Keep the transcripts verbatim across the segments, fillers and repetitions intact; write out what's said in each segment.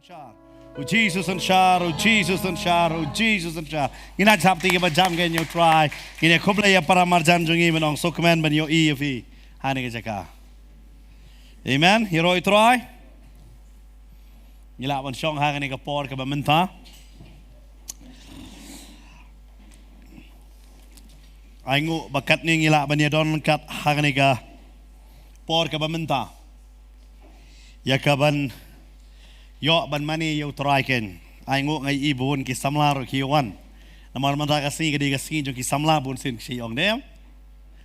Shar. U Jesus un shar, u Jesus un shar, u Jesus un shar. Ngin ïa sngap kti kiba jam kein ïa u Trai. Ngin ïa khublei ïa para marjan jong ngi, ban ong sngewkmen ban ïohi ïa phi ha kane ka jaka. Amen. Ïaroh ïa u Trai. Ngi lah ban shong ha kane ka por kaba mynta. Ai nguh ba katne ngi lah ban ïadon kat ha kane ka por kaba mynta. Ïa kaban ïoh ban mane ïa u Trai kein. Ai nguh, nga ïohi bun ki samla ruh ki wan. Namar mynta ka sngi ka dei ka sngi jong ki samla bun sien, ki shu ong ne.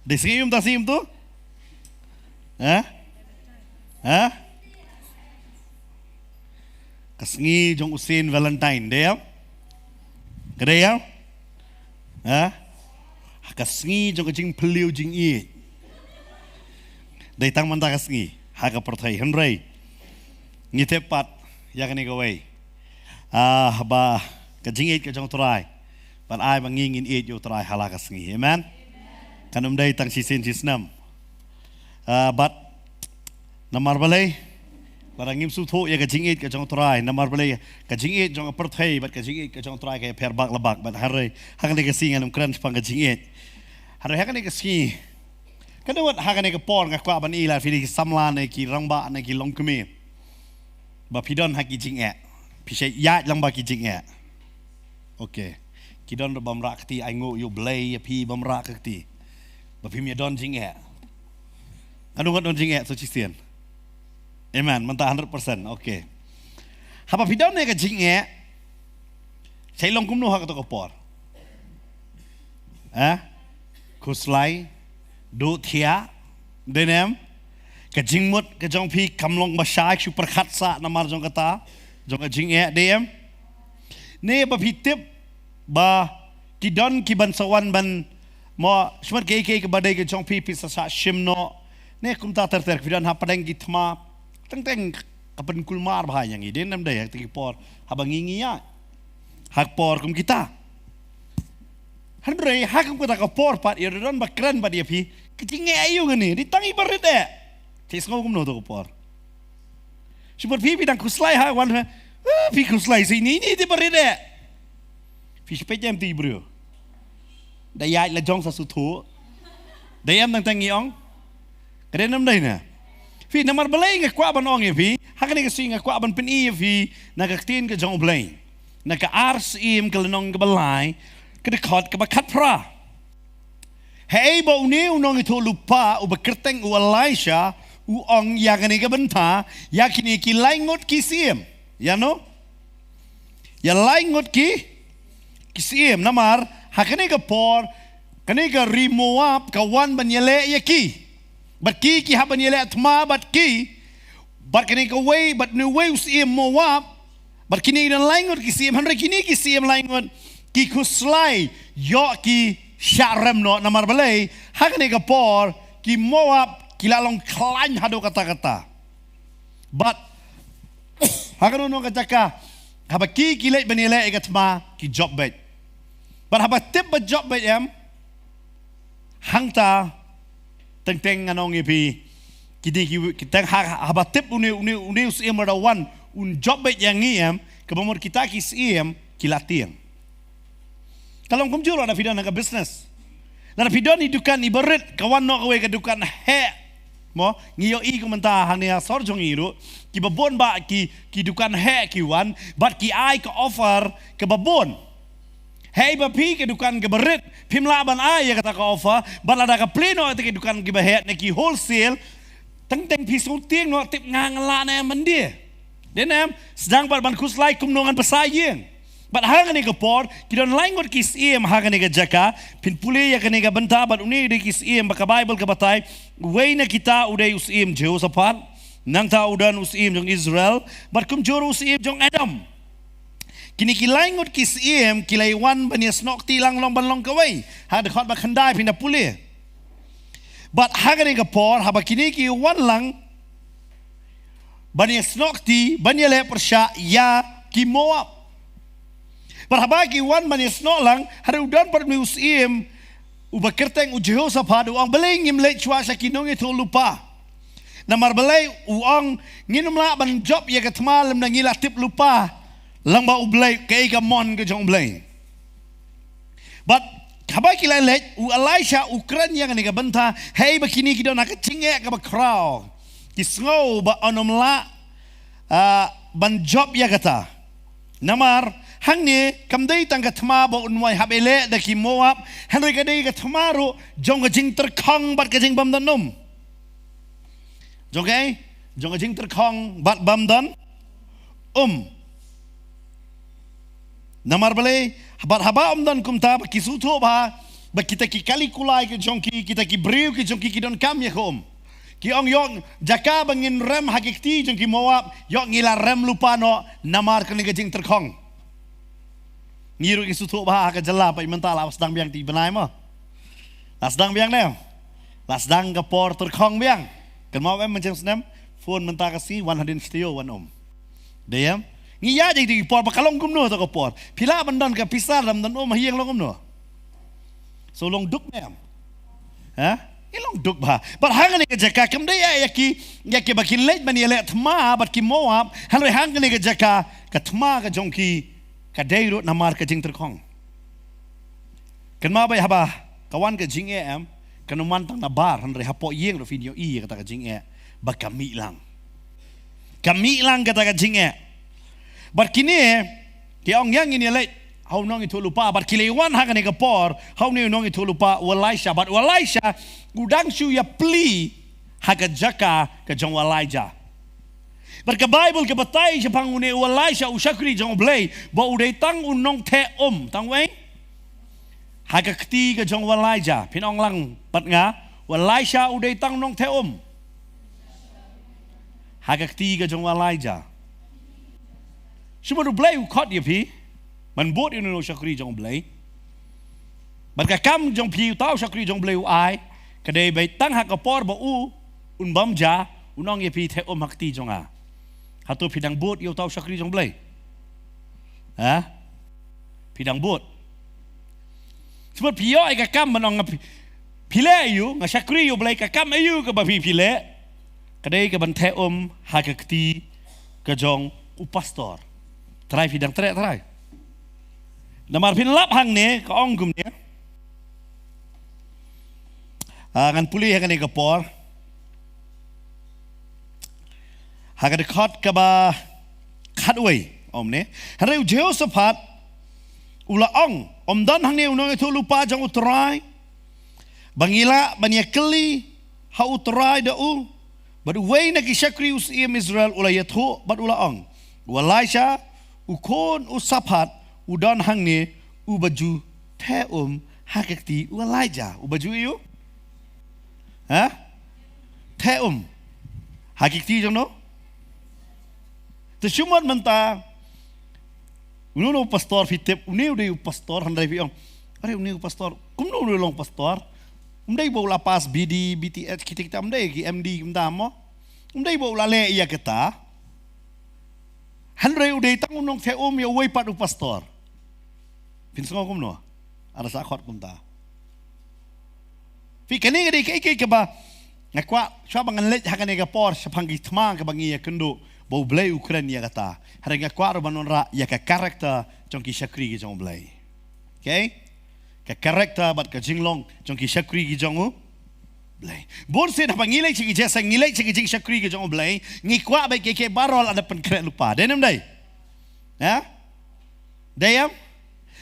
Dei sngi um ta sngi um tu? Ha? Ha? Ka sngi jong u Saint Valentine, dei em? Ka dei em? Ha? Ka sngi jong ka jingpylliew jingïeit. Dei tang mynta ka sngi ha ka pyrthei, hynrei ngi tip pat ïa kane kawei. Ah, ba ka jingïeit ka jong u Trai, ban ai ba ngi ngin ïeit ïa u Trai ha la ka sngi. Amen. Kan ym dei tang shisien shisnem. Ah, bad namar balei? Lada ngim sngewthuh ïa ka jingïeit ka jong u Trai, namar balei ka jingïeit jong ka pyrthei bad ka jingïeit ka jong u Trai ka ïapher bak la bak, bad hynrei ha kane ka sngi ngan ym kren shaphang ka jingïeit. Hynrei ha kane ka sngi, ka dei wat ha kane ka por nga kwah ban ïa la phi ki samla ne ki rangbah ne ki longkmie, ba phi don ha ki jingeh. Phi shait ïaid lang bad ki jingeh. Okay. Ki don ruh bym rah kti, ai nguh ïa u Blei ïa phi bym rah kti. Ba phim ïa don jingeh. Nga don, nga don jingeh sa shisien. Amen. Mynta hundred percent. Okay. Haba phi don ïa ka jingeh, shait long kumno ha kato ka por? Ha? Khuslai, duh thiah, dei ne em? Ka jingmut ka jong phi kam long ba shai, shu pyrkhat sah namar jong kata, jong ka jingeh, dei em? Ne ba phi tip ba ki don ki ban sa wan ban mo, shuwa kaei kaei kaba dei ka jong phi, phi sa shah shim noh. Ne kumta ter ter, phi don hapdeng ki thma. Teng teng ka pynkulmar bha ïa ngi, dei ne em, dei ha kata ki por haba ngi ngi ïaid ha ka por kum kita. Hynrei ha kum kata ka por pat, ïa don ba kren bad ïa phi, ka jingeh aïu kane, dei tang iba rit eh. Te sngew kumno to ka por? Shu pat phi, phi dang khuslai ha wan, ha? Ah, phi khuslai sini, ni te ba rit eh. Phi spek em ti briew. Da ïaid la jong sa suthu. Da em dang tang ngi ong. Ka dei nam dei na. Phi, namar balei nga kwah ban ong ïa phi, ha kane ka sngi nga kwah ban pyni ïa phi na ka ktien ka jong U Blei. Na ka Ar Syiem ka lynnong kaba lai, ka dkhot kaba khatphra. Haei ba une u nongïathuhlypa uba kyrteng u Elisha u ong ïa kane ka bynta ïa kine ki lai ngut ki syiem. Ïa no? Ïa lai ngut ki, ki syiem, namar ha kane ka por, kane ka ri Moab ka wan ban ïaleh ïa ki. Bad ki, ki hap ban ïaleh thma bad ki. Bad kane kawei, bad une uwei u syiem Moab. Bad kine ki don lai ngut ki syiem, hynrei kine ki syiem lai ngut ki khuslai ïoh ki shah rem noh, namar balei, ha kane ka por ki Moab ki la long khlaiñ haduh katta katta. Bad ha kano kano ka jaka, haba ki, ki leit ban ïaleh ïa ka thma, ki jop beit. Bad haba tip ba jop beit em, hangta, teng teng ngan ong ïa phi, ki dei ki, ki teng ha, haba tip une, une, une u syiem u da wan un jop beit ïa ngi em, kaba mut kita ki syiem ki la tieng. Ka long kumjuh lada phi don ha ka business. Lada phi don i dukan iba rit, ka wan noh kawei ka dukan heh. Mo, ngi ïohi kumta hangne ha sor jong ngi ruh, kiba bun bah ki, ki dukan heh ki wan, bad ki ai ka offer kaba bun. Hei ba phi ka dukan kaba rit, phim lah ban ai ïa kata ka offer, bad lada ka plie noh ïa ki dukan kiba heh ne ki wholesale, teng teng phi sngewtieng noh, tip nga nga lah ne em ban die. Dei ne em, sdang pat ban khuslai kumno ngan pynsa ïing. Bad ha kane ka por, ki don lai ngut ki syiem ha kane ka jaka, phin pule ïa kane ka bynta, bad une u dei ki syiem ba ka Baibl ka batai, uwei na kita u dei u syiem Jehoshaphat, nangta u don u syiem jong Israel, bad kumjuh u syiem jong Edom. Kine ki lai ngut ki syiem ki la wan ban ïasnoh kti lang long ban long kawei. Ha dkhot ba khyndai phin da pule. Bad ha kane ka por, haba kine ki wan lang ban ïasnoh kti, ban ïaleh pyrshah ïa ki Moab. Bad haba ki wan ban ïasnoh lang, hynrei u don pat une u syiem uba kyrteng u Jehoshaphat, u ong, balei ngim leit shuwa sha ki nongïathuhlypa? Namar balei u ong, ngin ym lah ban jop ïa ka thma lymda ngi la tip lypa lang ba U Blei, kaei ka mon ka jong U Blei. Bad haba ki la leit, u Elisha u kren ïa kane ka bynta, hei ba kine ki don ha ka jingeh kaba khraw. Ki sngew ba yn ym lah, ah, ban jop ïa kata. Namar hangne kam dei tang ka thma ba un wai hap ïaleh da ki Moab, hynrei ka dei ka thma ruh jong ka jingtyrkhong bad ka jingbymdon um. Jong kaei? Jong ka jingtyrkhong bad bymdon um. Namar balei? Bad haba ym don kumta, ba ki sngewthuh bha ba kita ki kali kulai ki jong ki, kita ki briew ki jong ki, ki donkam ïa ka um. Ki ong, ïoh jaka ba ngin rem ha ki kti jong ki Moab, ïoh ngi la rem lypa noh namar kane ka jingtyrkhong. Ngi ruh ngi sngewthuh bha ha ka jylla ba mynta la sdang biang ti bnai mo. La sdang biang ne? La sdang ka por tyrkhong biang. Kynmaw em, mynjang snem, phone mynta ka sngi, wan hadien shatei wan um. Dei em? Ngi ïa jai ti por ba ka long kumno to ka por. Phi lah ban don ka pisa lam don um ha ïing long kumno. So long duk ne em? Ha? Ngi long duk bha. Bad hangne ka jaka kam dei ïa ki, ïa ki ba kin leit ban ïaleh thma bad ki Moab, hynrei hangne ka jaka ka thma ka jong ki ka dei ruh namar ka jingtyrkhong. Kynmaw bha haba ka wan ka jingeh em, kan ym wan tang nabar, hynrei hapoh ïing ruh phin ïohi ïa kata ka jingeh ba ka mih lang. Ka mih lang kata ka jingeh. Bad kine ki ong ïa ngin ïaleit ha u nongïathuhlypa, bad ki la wan ha kane ka por ha une u nongïathuhlypa u Elisha, bad u Elisha u dang shu ïapli ha ka jaka ka jong u Elijah. Bad ka Baibl ka batai shaphang une u Elisha u shakri jong U Blei ba u dei tang u nongtheh um, tang wei? Ha ka kti ka jong u Elijah, phin ong lang bad nga, u Elisha u dei tang u nongtheh um. Ha ka kti ka jong u Elijah. Shu mut U Blei u khot ïa phi ban bud ïa une u shakri jong U Blei. Bad ka kam jong phi uta u shakri jong U Blei u ai, ka dei ba tang ha ka por ba u un bam ja, un ong ïa phi theh um ha kti jong nga. Hato phi dang bud ïa uta u shakri jong U Blei? Ha? Phi dang bud. Shu mut phi ïoh ïa ka kam ban ong nga phi, phi leh aïu, nga shakri ïa U Blei, ka kam aïu kaba phi phi leh? Ka dei ka ban theh um ha ka kti ka jong u pastor. Trai phi dang treh trai. Namar phin lap hangne ka ong kumne. Ah, ngan pule ha kane ka por. Ha ka dkhot kaba khatwei, ong ne. Hynrei u Jehoshaphat u la ong, ym don hangne u nongïathuhlypa jong U Trai ba ngi lah ban ïakylli ha U Trai da u, bad uwei na ki shakri u syiem Israel u la ïathuh bad u la ong, u Elisha u khun u Shaphat u don hangne, uba ju theh um ha ka kti u Elijah. Uba ju ïu? Ha? Theh um ha ki kti jong no? Te shu mut mynta, une u pastor phi tip, une u dei u pastor, hynrei phi ong, are une u pastor, kumno une u long pastor? Ym dei ba u la pass B D, B Th, kita kita, ym dei ki M D kumta mo. Ym dei ba u la leh ïa kata. Hynrei u dei tang u nongtheh um ïa uwei pat u pastor. Phin sngew kumno? Ada sa khot kumta. Phi, kane ka dei kaei kaei kaba nga kwah shuwa ba ngan leit ha kane ka por shaphang ki thma kaba ngi ïakynduh ba U Blei u kren ïa kata. Hynrei nga kwah ruh ban wanrah ïa ka character jong ki shakri ki jong U Blei. Okay? Ka character bad ka jinglong jong ki shakri ki jong U Blei. Bun sien haba ngi leit sha ki jingïaseng, ngi leit sha ki jingshakri ki jong U Blei, ngi kwah ba kiei kiei baroh lada pynkhreh lypa. Dei ne ym dei? Ha? Dei em?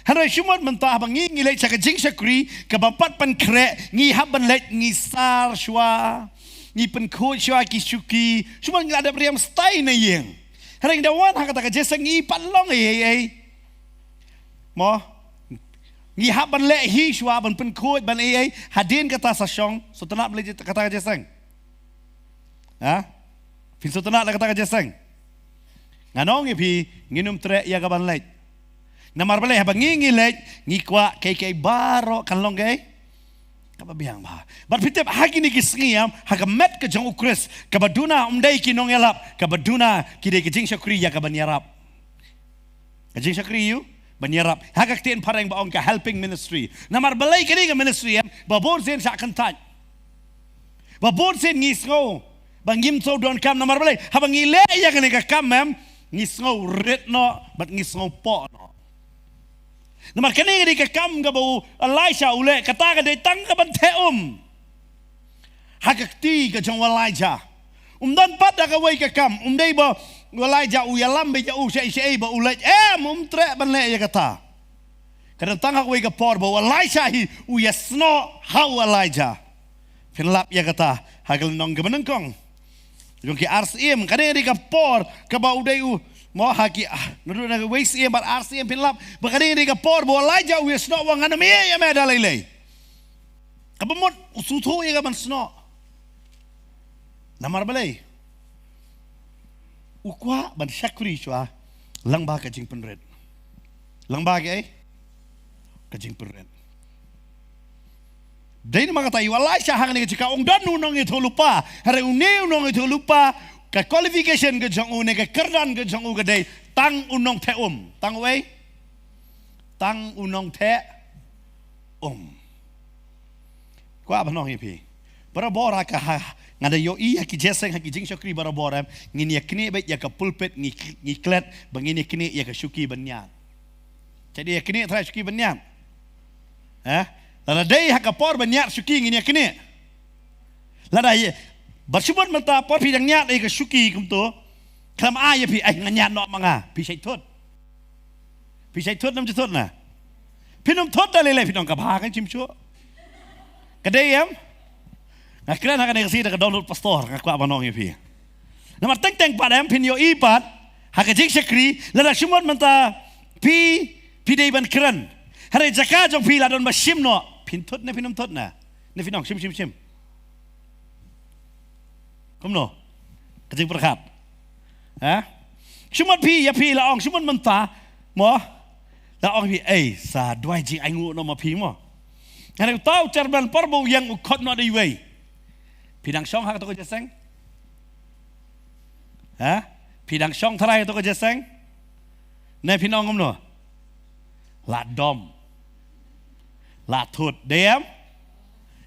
Hynrei shu mut mynta haba ngi, ngi leit sha ka jingshakri kaba pat pynkhreh, ngi hap ban leit ngi sar shuwa, ngi pynkhuid shuwa ki shuki, shu mut ngi la dep riam stai na ïing. Hynrei ngi da wan ha kata ka jingïaseng ngi pat long ei ei ei. Mo? Ngi hap ban leh hi shuwa, ban pynkhuid, ban ei ei hadien kata sa shong, sngewtynnat ban leit kata ka jingïaseng? Ha? Phin sngewtynnat la kata ka jingïaseng? Ngan ong ïa phi, ngin ym treh ïa ka ban leit. Namar balei? Haba ngi ngi leit, ngi kwah kiei kiei baroh kan long kaei kaba biang bha. Bad phi tip, ha kine ki sngi em, ha ka met ka jong U Khrist, kaba duna ym dei ki nongïalap, kaba duna ki dei ki jingshakri ïa ka ban ïarap. Ka jingshakri ïa u ban ïarap. Ha ka ktien phareng ba ong ka helping ministry. Namar balei kane ka ministry em, ba bun sien shah kyntait. Ba bun sien ngi sngew Ba ngim sngew donkam namar balei? Haba ngi leh ïa kane ka kam em, ngi sngew rit noh, bad ngi sngew poh noh. Namar kane ka dei ka kam kaba u Elisha u leh, kata ka dei tang ka ban theh um ha ka kti ka jong u Elijah. Um don pat da kawei ka kam, um dei ba u Elijah u ïalam beit ïa u shaei shaei ba u leit, em, um treh ban leh ïa kata. Ka don tang ha kawei ka por ba u Elisha hi u ïasnoh ha u Elijah. Phin lap ïa kata ha ka lynnong kaba nyngkong jong ki Ar Syiem. Ka dei ka dei ka por kaba u dei u, mo, ha ki, ah, naduh na kawei Syiem bad Ar Syiem phin lap ba ka dei ka dei ka por ba u Elijah u ïasnoh, u ong, ngan ym ïeh ïa me da lei lei. Kaba mut u sngewthuh ïa ka ban snoh. Namar balei? U kwah ban shakri shuwa lyngba ka jingpynrit. Lyngba kaei? Ka jingpynrit. Dei namar kata ïa u Elisha hangne ka jaka, um don u nongïathuhlypa. Hynrei une u nongïathuhlypa, ka qualification ka jong u ne ka kyrdan ka jong u ka dei tang u nongtheh um. Tang uei? Tang u nongtheh um. Kwah ban ong ïa phi, barabor ha ka, ha, nga da ïohi ha ki jingïaseng, ha ki jingshakri barabor em, ngin ïa knieh beit ïa ka pulpit, ngi, ngi klet ba ngin ïa knieh ïa ka shuki ban ñiad. Te dei ïa knieh trai shuki ban ñiad. Eh? Lada dei ha ka por ban ñiad shuki ngin ïa knieh. Lada ïa, bad shu mut mynta por phi dang ñiad ïa ka shuki kumto, khlem ai ïa phi, ai, nga ñiad noh ma nga, phi shait thut. Phi shait thut ne ym shait thut na? Phin ym thut da lei lei, phin ong ka bha kan shim shuh. Ka dei em? Nga kren ha kane ka sngi da ka download pastor, nga kwah ban ong ïa phi. Namar teng teng pat em, phin ïohi pat ha ka jingshakri, lada shu mut mynta phi, phi dei ban kren, hynrei jaka jong phi la don ba shim noh, phin thut ne phin ym thut na? Ne phin ong shim, shim, shim? Kumno? Ka jingpyrkhat. Ha? Shu mut phi, ïa phi la ong, shu mut mynta, mo? La ong phi, ei, sa duwai jingainguh noh ma phi, mo? Hynrei uta u chairman por ba u ïeng u khot noh da iwei. Phi dang shong ha kato ka jingïaseng? Ha? Phi dang shong tharai ha kato ka jingïaseng? Ne phin ong kumno? La dom. La thut. Dei em?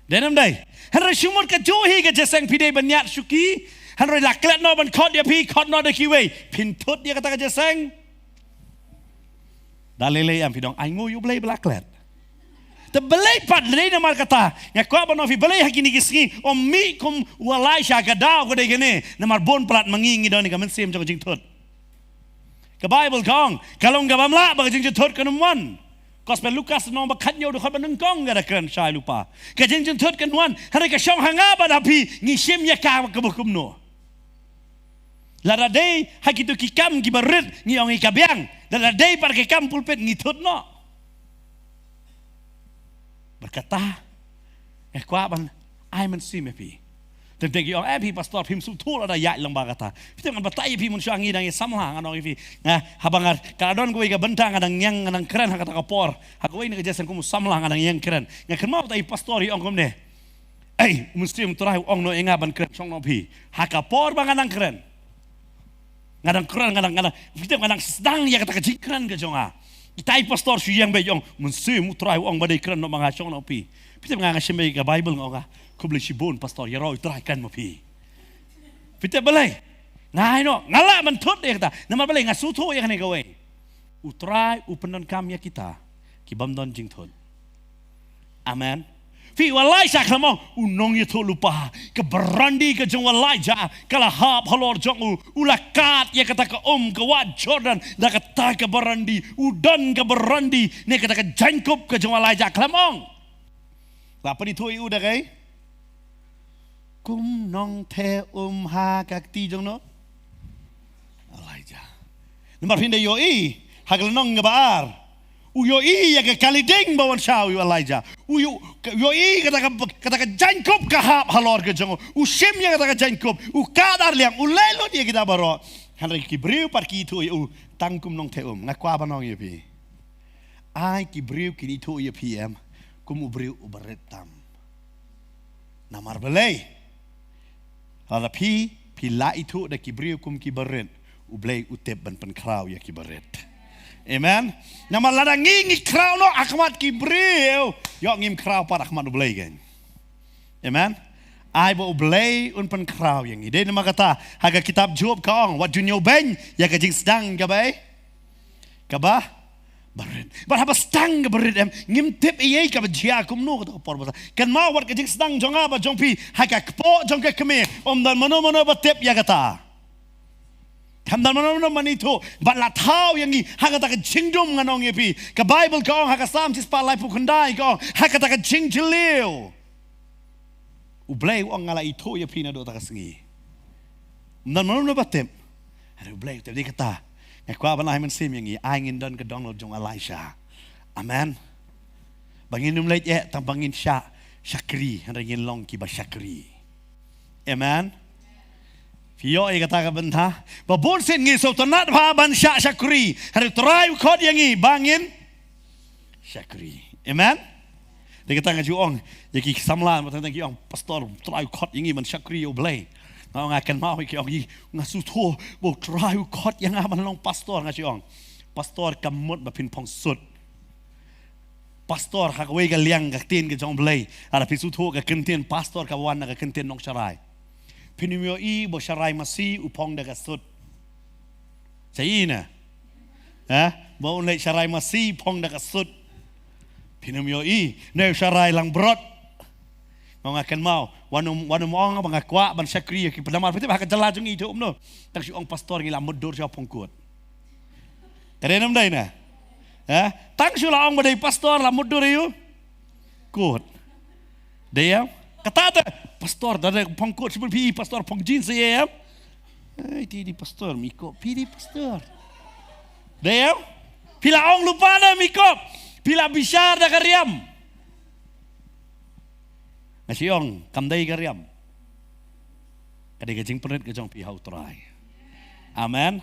Dei ne ym dei? Hynrei shu mut kajuh hi ka jingïaseng phi dei ban ñiad shuki, hynrei la klet noh ban khot ïa phi, khot noh da kiwei. Phin thut ïa kata ka jingïaseng? Da lei lei em, phi dang ainguh ïa U Blei ba la klet? Te balei pat, lei namar kata, nga kwah ban ong phi balei ha kine ki sngi ym mih kum u Elisha, ka daw ka dei kane, namar bun palat ma ngi ngi don ïa ka mynsiem jong ka jingthut. Ka Baibl ka ong, ka long kaba ym lah ba ka jingjynthut kan ym wan. Gospel Lukas lynnong ba khathynñiew dkhot ba nyngkong ka da kren shai lypa. Ka jingjynthut kan wan, hynrei ka shong ha nga bad ha phi, ngi shim ïa ka kaba kumno. Lada dei ha kito ki kam kiba rit ngi ong ïa ka biang, lada dei pat ki kam pulpit ngi thut noh. Bad kata nga kwah ban ai mynsiem ïa phi. Teng teng ki ong, eh, phi pastor, phim sngewthuh lada ïaid lyngba kata. Phi tip ngan batai ïa phi, mynshuwa ngi dang ïa samla, ngan ong ïa phi. Nga, haba nga, ka la don kawei ka bynta nga dang ïeng, nga dang kren ha kata ka por. Ha kawei na ka jingïaseng kum u samla nga dang ïeng kren. Nga kynmaw utai u pastor i ong kumne. Ei, u Mynsiem Trai u ong noh ïa nga ban kren, shong noh phi. Ha ka por ba nga dang kren, nga dang kren, nga dang, nga dang, phi tip, nga dang sdang ïa kata ka jingkren ka jong nga. Itai pastor shu ïeng beit, ong, Mynsiem u Trai u ong ba dei kren noh ma nga, shong noh phi. Phi tip, nga, nga shim beit ka Baibl, nga ong, ah, khublei shibun pastor, ïaroh u Trai kren ma phi. Phi tip balei? Nga ai noh, nga lah ban thut ïa kata. Namar balei? Nga sngewthuh ïa kane kawei. U Trai u pyndonkam ïa kita ki bym don jingthut. Amen. Phi, u Elisha khlem ong, u nongïathuhlypa, ka barandi ka jong u Elijah ka la hap halor jong u, u la kad ïa kata ka um ka wah Jordan da kata ka barandi, u don ka barandi ne kata ka jaiñkup ka jong u Elijah, khlem ong. La pynithuh ïa u da kaei? Kum nongtheh um ha ka kti jong u Elijah. Namar phin da ïohi ha ka lynnong kaba ar, u ïohi ïa ka kali ding ba wan shaw ïa u Elijah. U ïoh-, ka-, ïohi kata ka, kata ka jaiñkup ka hap halor ka jong u. U shim ïa kata ka jaiñkup, u kad ar liang, u leh lut ïa kita baroh. Hynrei ki briew pat ki ithuh ïa u tang kum nongtheh um. Nga kwah ban ong ïa phi, ai ki briew kin ithuh ïa phi em kum u briew uba rit tam. Namar balei? Lada phi, phi la ithuh da ki briew kum ki barit, U Blei u tip ban pynkhraw ïa ki barit. Amen. Namar lada ngi ngi khraw noh ha khmat ki briew, ïoh ngim khraw pat ha khmat U Blei kein. Amen. Ai ba U Blei un pynkhraw ïa ngi. Dei namar kata ha ka kitab Job ka ong, wat ju ñiewbeiñ ïa ka jingsdang kaba, kaba barit. Bad haba sdang kaba rit em, ngim tip ïa kaba jia kumno kata ka por ba sdang. Kynmaw, wat ka jingsdang jong nga bad jong phi ha ka kpoh jong ka kmie, ym don mano mano ba tip ïa kata. Kam don mano mano ban ithuh, bad la thaw ïa ngi ha kata ka jingdum. Ngan ong ïa phi, ka Baibl ka ong ha ka Salm shispah laiphew khyndai ka ong, ha kata ka jingjylliew U Blei u ong, nga la ithuh ïa phi naduh kata ka sngi. Ym don mano mano ba tip, hynrei U Blei u tip. Dei kata nga kwah ban ai mynsiem ïa ngi, ai ngin don ka dohnud jong u Elisha. Amen. Ba ngin ym leit eh tang ba ngin shah shakri, hynrei ngin long kiba shakri. Amen. Phi ïoh ïa kata ka bynta? Ba bun sien ngi sngewtynnat bha ban shah shakri, hynrei U Trai u khot ïa ngi ba ngin shakri. Amen. Dei kata nga ju ong ïa ki samla, ba tang ki ong, "Pastor, U Trai u khot ïa ngi ban shakri ïa U Blei." Nga ong, nga kynmaw ïa ki ong, "Nga sngewthuh ba U Trai u khot ïa nga ban long pastor." Nga ju ong, "Pastor kam mut ba phin phong suit. Pastor ha kawei ka liang ka ktien ka jong U Blei, lada phi sngewthuh, ka kyntien pastor ka wan na ka kyntien nongsharai. Phin ym ïohi ba u sharai masi u phong da ka suit. Sa ïohi ne? Ha? Ba un leit sharai masi phong da ka suit. Phin ym ïohi. Ne u sharai langbrot." Nga ong, nga kynmaw, wat nym, wat nym ong ba nga kwah ban shakri ïa ki pynamar. Phi tip ha ka jylla jong ngi ithuh kumno? Tang shu ong pastor, ngi la mutdur sha u pongkut. Ka dei ne ym dei ne? Ha? Tang shu la ong ba dei pastor, la mutdur ïa u kut. Dei em? Kata te pastor, da dei pongkut, shu phi pastor phong jeans ïa em? Ai, ti di pastor, mi kop, phi di pastor. Dei em? Phi la ong lypa ne mi kop? Phi la bishar da ka riam. Nga shu ong, kam dei ka riam. Ka dei ka jingpynrit ka jong phi ha U Trai. Amen.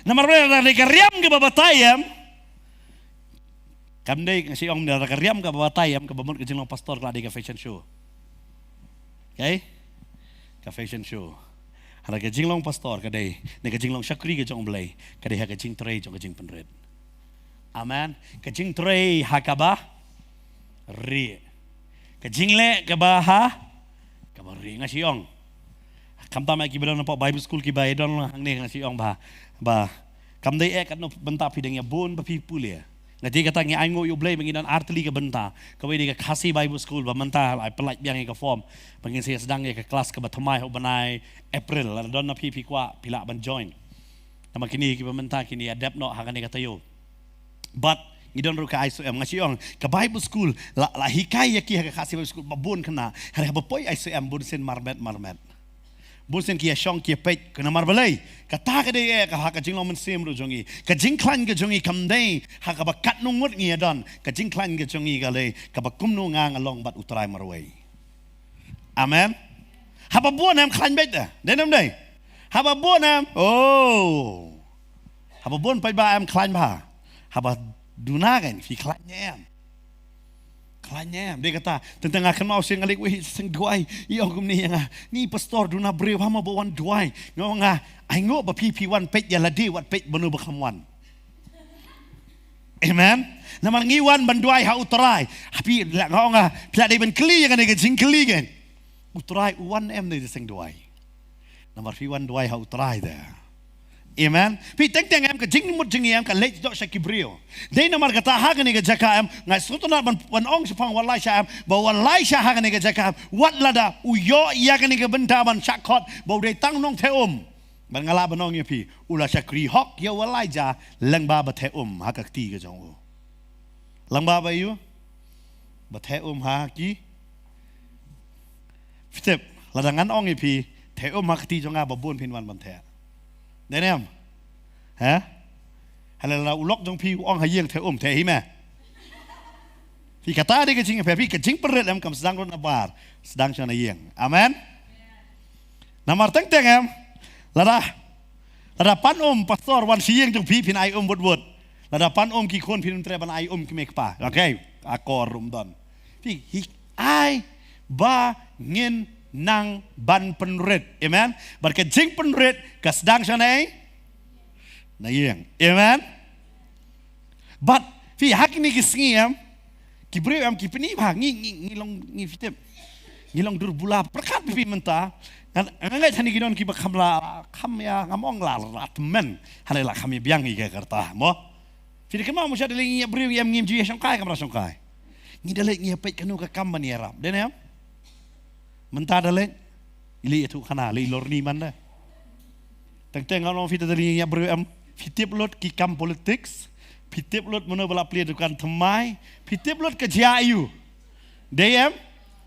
Namar balei? Ka dei ka riam kaba batai em. Kam dei, nga shu ong, ka riam kaba batai em, kaba mut ka jinglong pastor ka la dei ka fashion show. Okay? Ka fashion show. Hynrei ka jinglong pastor ka dei, ne ka jinglong shakri ka jong U Blei, ka dei ha ka jingtrei jong ka jingpynrit. Amen. Ka jingtrei ha kaba rieh. Ka jingleh kaba ha kaba rieh. Nga shu ong, khamtam ïa kiba don hapoh Bible school, kiba ïa don hangne, nga shu ong ba, ba kam dei eh katno bynta phi dang ïa bun ba phi pule. Nga dei kata, ngi ainguh ïa U Blei ba ngi don artylli ka bynta. Kawei dei ka Khasi Bible School, ba mynta la ai pynlait biang ïa ka form ba ngin sa ïa sdang ïa ka klas kaba thymmai ha u bnai April. Lada don na phi, phi kwah, phi lah ban join. Namar kine kiba mynta kine ïa dep noh ha kane ka taïew. Bad ngi don ruh ka I C M, nga shu ong, ka Bible School la, la hikai ïa ki ha ka Khasi Bible School ba bun khynnah. Hynrei haba poi I C M bun sien marmet marmet. Bun sien ki ïa shong ki ïa peit, ka namar balei? Kata ka dei eh ka ha ka jinglong mynsiem ruh jong ngi. Ka jingkhlaiñ ka jong ngi kam dei ha kaba katno ngut ngi ïa don. Ka jingkhlaiñ ka jong ngi ka dei kaba kumno nga nga long bad U Trai marwei. Amen. Haba bun em khlaiñ beit da. Dei ne ym dei? Haba bun em. Oh. Haba bun paidbah em khlaiñ bha. Haba duna kein phi khlaiñ em. Khlaiñ em. Dei kata, tang tang nga kynmaw sien nga leit wei seng duwai. I ong kumne ïa nga, "Ni pastor, duna briew ha mo ba wan duwai." Nga ong, nga ainguh ba phi phi wan peit ïa lade, wat peit ba no ba kham wan. Amen. Namar ngi wan ban duwai ha U Trai. Ha phi la, nga ong, nga phi la dei ban kylli ïa kane ka jingkylli kein. U Trai u wan em ne seng duwai? Namar phi wan duwai ha U Trai te. Amen. Phi teng teng em ka jingmut jingim ka leit noh sha ki briew. Dei namar kata ha kane ka jaka em, nga sngewtynnat ban, ban ong shaphang u Elisha em, ba u Elisha ha kane ka jaka em, wat lada u ïoh ïa kane ka bynta ban shah khot ba u dei tang nongtheh um. Bad nga lah ban ong ïa phi, u la shakri hok ïa u Elijah lyngba ba theh um ha ka kti ka jong u. Lyngba ba ïu, ba theh um ha ki. Phi tip, lada ngan ong ïa phi, theh um ha kti jong nga, ba bun phin wan ban theh. Dei ne em? Ha? Hynrei lada u lok jong phi u ong ha ïing, theh um, theh hi me. Phi, kata dei ka jingïapher. Phi, ka jingpynrit em kam sdang ruh na bar, sdang sha na ïing. Amen. Namar teng teng em, lada, lada pan um pastor wan sha ïing jong phi, phin ai um wut wut. Lada pan um ki khun, phin ym treh ban ai um kmie kpa. Okay, akor ruh ym don. Phi, hi, ai ba ngin nang ban pynrit. Amen. Bad ka jingpynrit ka sdang sha na, na ïing. Amen. Bad phi, ha kine ki sngi em, ki briew em ki pyni ba ngi, ngi, ngi long, ngi, phi tip, Ngi long dur bula pyrkhat phi mynta. Nga ngeit hani ki don kiba kham la kham ïa, ngam ong la la tymmen. Hynrei la kham ïa biang ïa ka rta mo. Phi dei kynmaw mo, sha da lei ngi ïa briew ngi em, ngim ju ïa shongkai, kam ra shongkai. Ngi da lei ngi ïa peit kano ka kam ban ïarap. Dei ne em? Mynta da lei i lei ïathuh khana, lei lorni man da. Teng teng nga ong phi, da lei ngi ïa briew em, phi tip lut ki kam politics. Phi tip lut mano ba la plie dukan thymmai. Phi tip lut ka jia aiu. Dei em?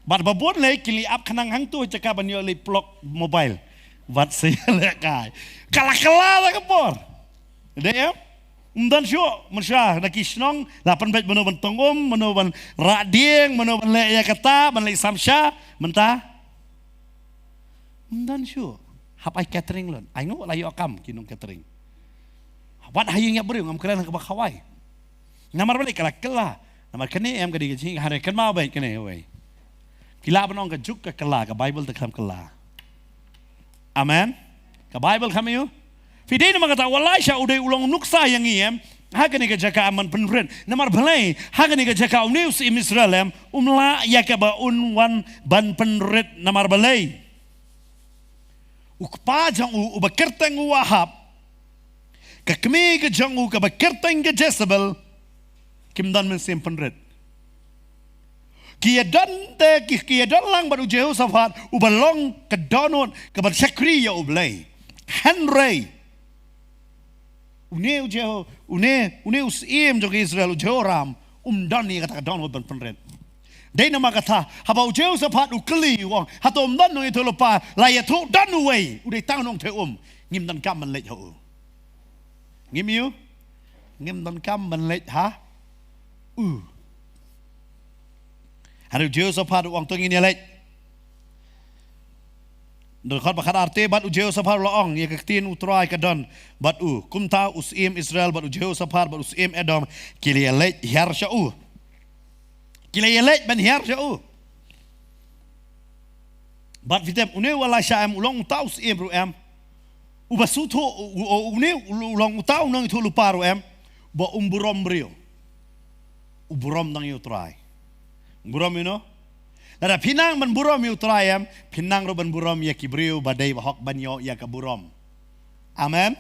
Bad ba bun lei ki lei ap khnang hangto jaka ban ïoh lei plug mobile. Bad sa ïalehkai. Ka la kylla da ka por. Dei em? Ym don shuh, mynshuwa na ki shnong la pynbeit mano ban tong um, mano ban rah dieng, mano ban leh ïa kata, ban leh samsha. Mynta ym don shuh. Hap ai catering lon. Ainguh la ïoh kam ki nong catering. Wat ha ïing ïa briew, ngam kren ha kaba khawai. Namar balei ka la kylla? Namar kane em ka dei ka jing, hynrei kynmaw beit kane wei. Ki lah ban ong ka juk ka kylla, ka Baibl te kam kylla. Amen. Ka Baibl kam ïoh. Phi dei namar kata u Elaisha u dei u long nuksa ïa ngi em. Ha kane ka jaka em ban pynrit. Namar balei ha kane ka jaka une u syiem Israel em um lah ïa kaba un wan ban pynrit, namar balei? U kpa jong u uba kyrteng u Ahab, ka kmie ka jong u kaba kyrteng ka Jezebel, kim don mynsiem pynrit. Ki ïa don te, ki, ki ïa don lang bad u Jehoshaphat uba long ka dohnud kaba shakri ïa U Blei. Hynrei une u Jeho, une, une u syiem jong Israel, u Jehoram, um don ïa kata ka dohnud ban pynrit. Dei namar kata haba u Jehoshaphat u kylli u ong, hato ym don nongïathuhlypa? La ïathuh don uwei, u dei tang nongtei um. Ngim don kam ban leit ha u. Ngim ïoh? Ngim don kam ban leit ha u. Hynrei u Jehoshaphat u ong, to ngin ïa leit. Dkhot ba khatar te, bad u Jehoshaphat u la ong, ïa ka ktien U Trai ka don bad u. Kumta u syiem Israel bad u Jehoshaphat bad u syiem Edom ki la ïa leit hiar sha u. Ki la ïa leit ban hiar sha u. Bad phi tip une u Elaisha em u long uta u syiem ruh em uba sngewthuh, u, u, une u long uta u nongïathuhlypa ruh em ba um burom briew. U burom tang ïa U Trai. Burom ïa uno? Lada phi nang ban burom ïa U Trai em, phi nang ruh ban burom ïa ki briew ba dei ba hok ban ïoh ïa ka burom. Amen.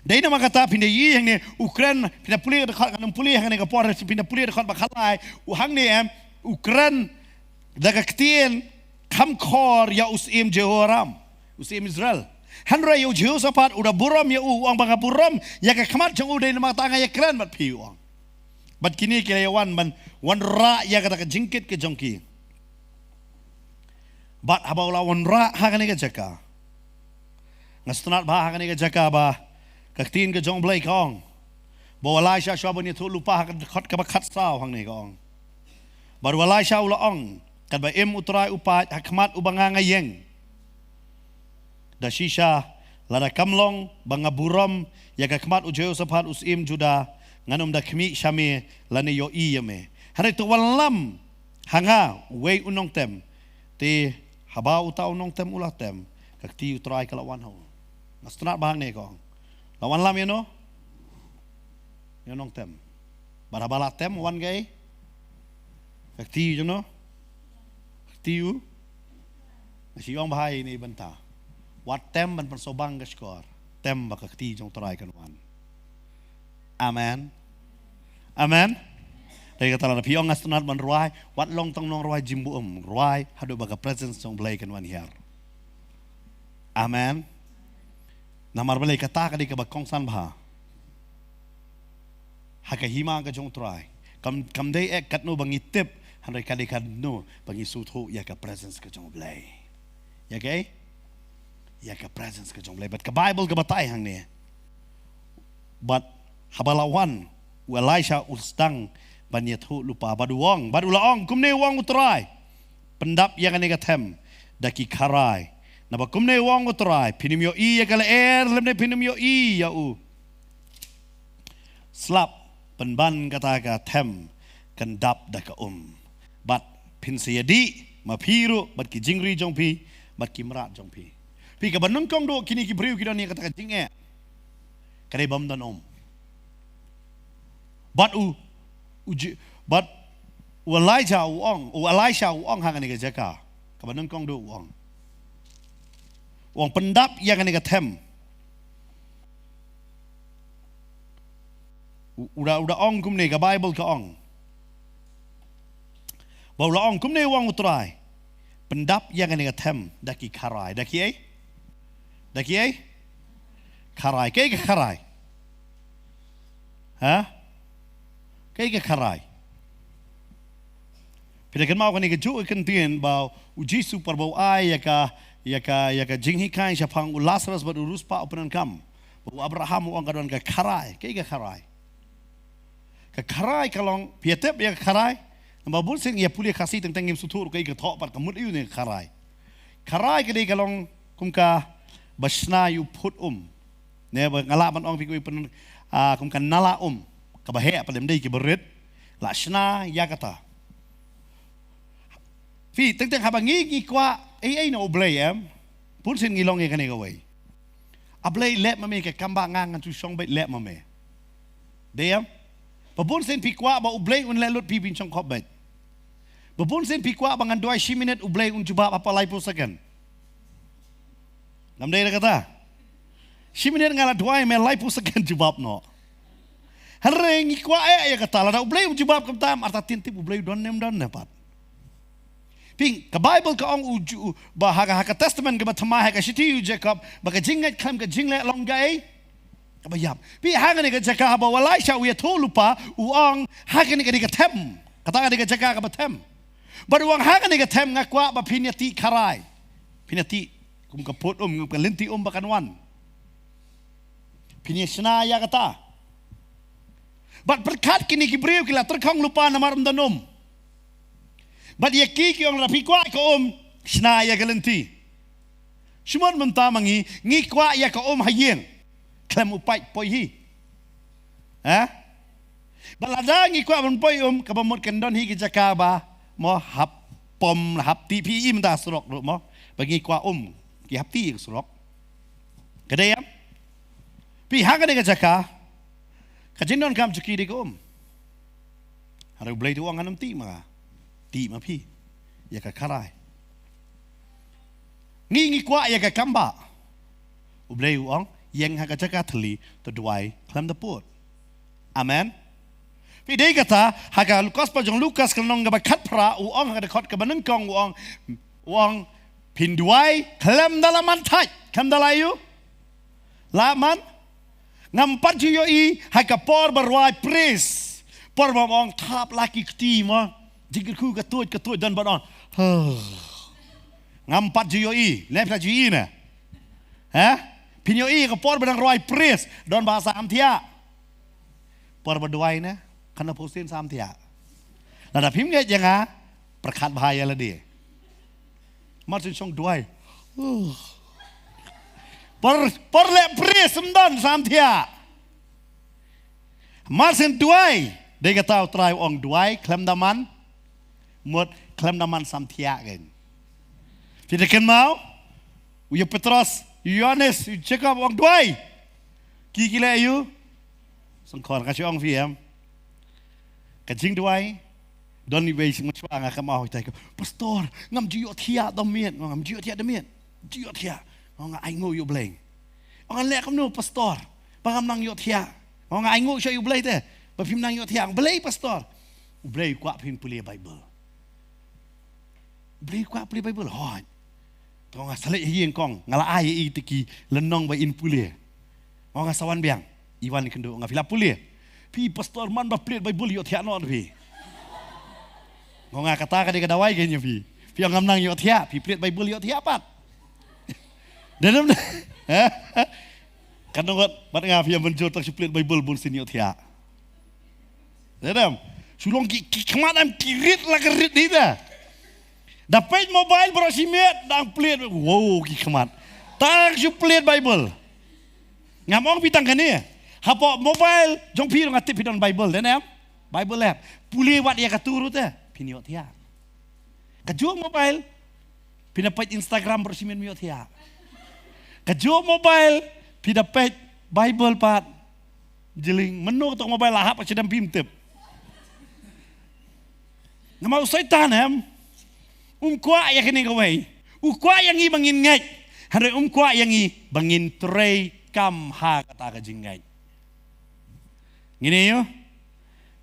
Dei namar kata phin da ïohi hangne, u kren, phin da pule, da khat ngan ym pule hangne ka por, phin da pule da khat ba khalai, u hangne em, u kren da ka ktien kham khor ïa u syiem Jehoram, u syiem Israel. Hynrei ïa u Jehoshaphat u da burom ïa u, u ong ba nga burom ïa ka khmat jong u, dei namar kata nga ïa kren bad phi, u ong. Bad kine ki la ïa wan ban wanrah ïa kata ka jingkit ka jong ki. Bad haba u la wanrah ha kane ka jaka, nga sngewtynnat bha ha kane ka jaka ba ka ktien ka jong U Blei ka ong ba u Elaisha, shuwa ban ïathuh lypa, ha ka dkhot kaba khatsaw hangne ka ong, bad u Elaisha u la ong, katba im U Trai u pait ha khmat uba nga nga ïeng, da shisha, lada kam long ba nga burom ïa ka khmat u Jehoshaphat u syiem Juda, ngan ym da khmih sha me lane ïohi ïa me. Hynrei to wallam ha nga uwei u nongtem. Te haba uta u nongtem u la tem, ka kti U Trai ka la wan ha u. Nga sngewtynnat bha hangne ka ong, la wallam ïa uno? Ïa u nongtem. Bad haba la tem, wan kaei? Ka kti jong uno? Ka kti U. Nga shu ong bha ïa ine i bynta, wat tem ban pynsawbang ka shkor. Tem ba ka kti jong U Trai kan wan. Amen. Amen. Dei kata lada phi ong nga sngewtynnat ban rwai, wat long tang nongrwai jingburom, rwai haduh ba ka presence jong U Blei kan wan hiar. Amen. Namar balei? Kata ka dei kaba kongsan bha ha ka hima ka jong U Trai. Kam, kam dei eh katno ba ngi tip, hynrei ka dei katno ba ngi sngewthuh ïa ka presence ka jong U Blei. Ïa kaei? Ïa ka presence ka jong U Blei. Bad ka Baibl ka batai hangne, bad haba la wan u Elaisha u sdang ban ïathuh lypa bad u ong, bad u la ong, kumne u ong U Trai, pyndap ïa kane ka them da ki kharai. Naba kumne u ong U Trai, phin ym ïohi ïa ka lyer lymne phin ym ïohi ïa u slap pynban kata ka them kan dap da ka um. Bad phin sa ïadih, ma phi ruh bad ki jingri jong phi bad ki mrad jong phi. Phi, kaba nyngkong duh kine ki briew ki don ïa kata ka jingeh, ka dei bym don um. Bad u, u ji-, bad u Elijah u ong, u Elisha u ong ha kane ka jaka, Kaba nyngkong duh u ong. U ong pyndap ïa kane ka them. U, u da, u da ong kumne, ka Baibl ka ong. Ba u la ong kumne u ong u Trai. Pyndap ïa kane ka them da ki kharai. Da kiei? Da kiei? Kharai. Kiei ka kharai? Ha? Kiei ka kharai? Phi da kynmaw kane kajuh ka ktien ba u Jisu por ba u ai ïa ka, ïa ka, ïa ka jinghikai shaphang u Lasarus bad u riewspah u pyndonkam. Ba u Abraham u ong ka don ka kharai. Kiei ka kharai? Ka kharai ka long, phi ïa tip ïa ka kharai? Namar bun sien ïa pule Khasi teng teng ngim sngewthuh ruh kaei ka thoh bad ka mut aïu ne ka kharai. Kharai ka dei ka long kum kaba shna ïa u phut um. Ne ba nga lah ban ong phi kum pyn, ah, kum ka nala um. Kaba heh pat, ym dei kiba rit. La shna ïa kata. Phi, teng teng haba ngi, ngi kwah ei ei na U Blei em. Bun sien ngi long ïa kane kawei. A Blei, leh ma me ka kam ba nga ngan shu shong beit, leh ma me. Dei em? Ba bun sien phi kwah ba U Blei un leh lut, phi phin shong khop beit. Ba bun sien phi kwah ba ngan duwai shi minit, U Blei un jubab hapoh laiphew second. Ngam dei da kata? Shi minit nga la duwai, me laiphew second jubab noh. Hynrei ngi kwah eh ïa kata, lada U Blei um jubab kumta, artatien tip U Blei u don ne ym don ne pat. Phi, ka Baibl ka ong u ju, ba ha ka, ha ka Testament kaba thymmai, ha ka shithi u Jakob, ba ka jingngeit khlem ka jingleh long kaei? Kaba ïap. Phi, ha kane ka jaka haba u Elaisha u ïathuh lypa, u ong ha kane ka dei ka them. Kata ka dei ka jaka kaba them. Bad u ong ha kane ka them nga kwah ba phin ïa tih kharai. Phin ïa tih kum ka phut um, kum ka lynti um ba kan wan. Phin ïa shna ïa kata. Bad pyrkhat kine ki briew ki la tyrkhong lypa namar ym don um. Bad ïa ki ki ong lada phi kwah ka um, shna ïa ka lynti. Shu mut mynta ma ngi, ngi kwah ïa ka um ha ïing. Khlem u paip poi hi. Ha? Bad lada ngi kwah ban poi um, kaba mut kan don hi ki jaka ba mo hap pom, hap tih, phi i mynta surok ruh mo. Ba ngi kwah um, ki hap tih ïa ka surok. Ka dei em? Phi, ha kane ka jaka, ka jingdonkam jong ki dei ka um. Hynrei U Blei u ong ngan ym tih ma nga. Tih ma phi ïa ka kharai. Ngi, ngi kwah ïa ka kam ba. U Blei u ong, ïeng ha ka jaka thylli, to duwai khlem da pud. Amen. Phi, dei kata, ha ka Gospel jong Lukas ka lynnong kaba khatphra, u ong ha ka dkhot kaba nyngkong, u ong, u ong, phin duwai khlem da la man thait, khlem da la ïoh. La man, ngam pat ju ïohi ha ka por ba rwai praise. Por ba ong thap la ki kti mo. Jingkyrkhu ka tuid, ka tuid, don ba ong. Ngam pat ju ïohi, ne phi la ju ïohi ne? Ha? Phin ïohi ka por ba dang rwai praise, don ba sam thiah. Por ba duwai ne, kane phosin sam thiah. Lada phim ngeit ïa nga, pyrkhat bha ïa lade. Mar syn shong duwai. Por, por leh praise ym don, sam thiah. Mar syn duwai, dei kata U Trai u ong duwai khlem da man, mut khlem da man sam thiah kein. Phi da kynmaw, u ïa Petros, u Ïohannes, u Jakob u ong duwai. Ki ki leh ïa u sngewkhor, nga shu ong phi em. Ka jingduwai, don iwei sngewshuwa nga kynmaw ita ka, Pastor, ngam ju ïohthiah da miet, ngam ju ïohthiah da miet. Ju ïohthiah. Nga ai nguh ïa U Blei. Nga leh kumno Pastor, ba ngam nang ïohthiah? Nga ai nguh sha U Blei te ba phim nang ïohthiah. Balei Pastor? U Blei u kwah phin pule Baibl. U Blei u kwah pule Baibl. Hooid. To nga sa leit ha ïing kong, nga la ai ïa i te ki lynnong ba in pule. Nga sa wan biang. I wan i kynduh, nga, phi la pule? Phi Pastor, man ba plied Baibl ïohthiah noh phi. Nga, kata ka dei ka dawai ka ïa phi. Phi ong ngam nang ïohthiah, phi plied Baibl ïohthiah pat. Dei ne em? Ka nongot bad nga, phi ong mynjur tang shu plied Baibl bun sien ïohthiah. Dei ne em? Shu long ki, ki khmat em ki rit la ka rit hi te. Da peit mobile baroh shi miet dang plied. Wow, ki khmat. Tang shu plied Baibl. Ngam ong phi tang kane. Hapoh mobile jong phi ruh nga tip phi don Baibl, dei ne em? Baibl app. Pule wat ïa katu ruh te, phin ïohthiah. Kajuh mobile phi da peit Instagram baroh shi miet, ym ïohthiah. Kajuh mobile phi da peit Baibl pat. Jylliew mynno kato mobile la hap ha shadem phim tip. Namar u Soitan em, Um kwah ïa kane kawei. U kwah ïa ngi ba ngin ngeit. Hynrei um kwah ïa ngi ba ngin trei kam ha kata ka jingngeit. Ngin ïa,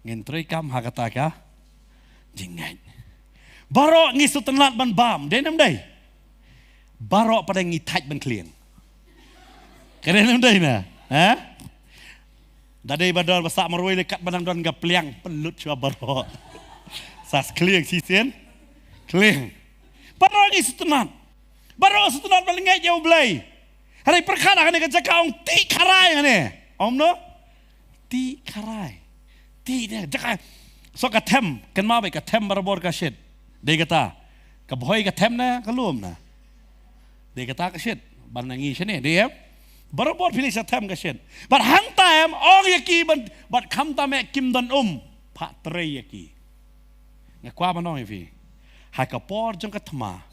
ngin trei kam ha kata ka jingngeit. Baroh ngi sngewtynnat ban bam, dei ne ym dei? Baroh pat ngi thait ban khlieng. Ka dei ne ym dei na? Ha? Da dei ba don ba sah marwei lei kat ba nang don ka pliang pynlut shuwa baroh. Sa khlieng shisien. Khlieng. Baroh ngi sngewtynnat. Baroh sngewtynnat ban ngeit ïa U Blei. Hynrei pyrkhat ha kane ka jaka ong ti kharai hane. Ong no? Ti kharai. Ti ne jaka. So ka them, kynmaw beit ka them barabor ka shit. Dei kata. Ka bhoi ka them na ka lum na. Dei kata ka shit. Ban na ngi shane, dei em? Barabor phi leit sha them ka shit. Bad hangta em ong ïa ki ban, bad khamtam eh kim don um. Phah trei ïa ki. Nga kwah ban ong ïa phi. Ha ka por jong ka thma.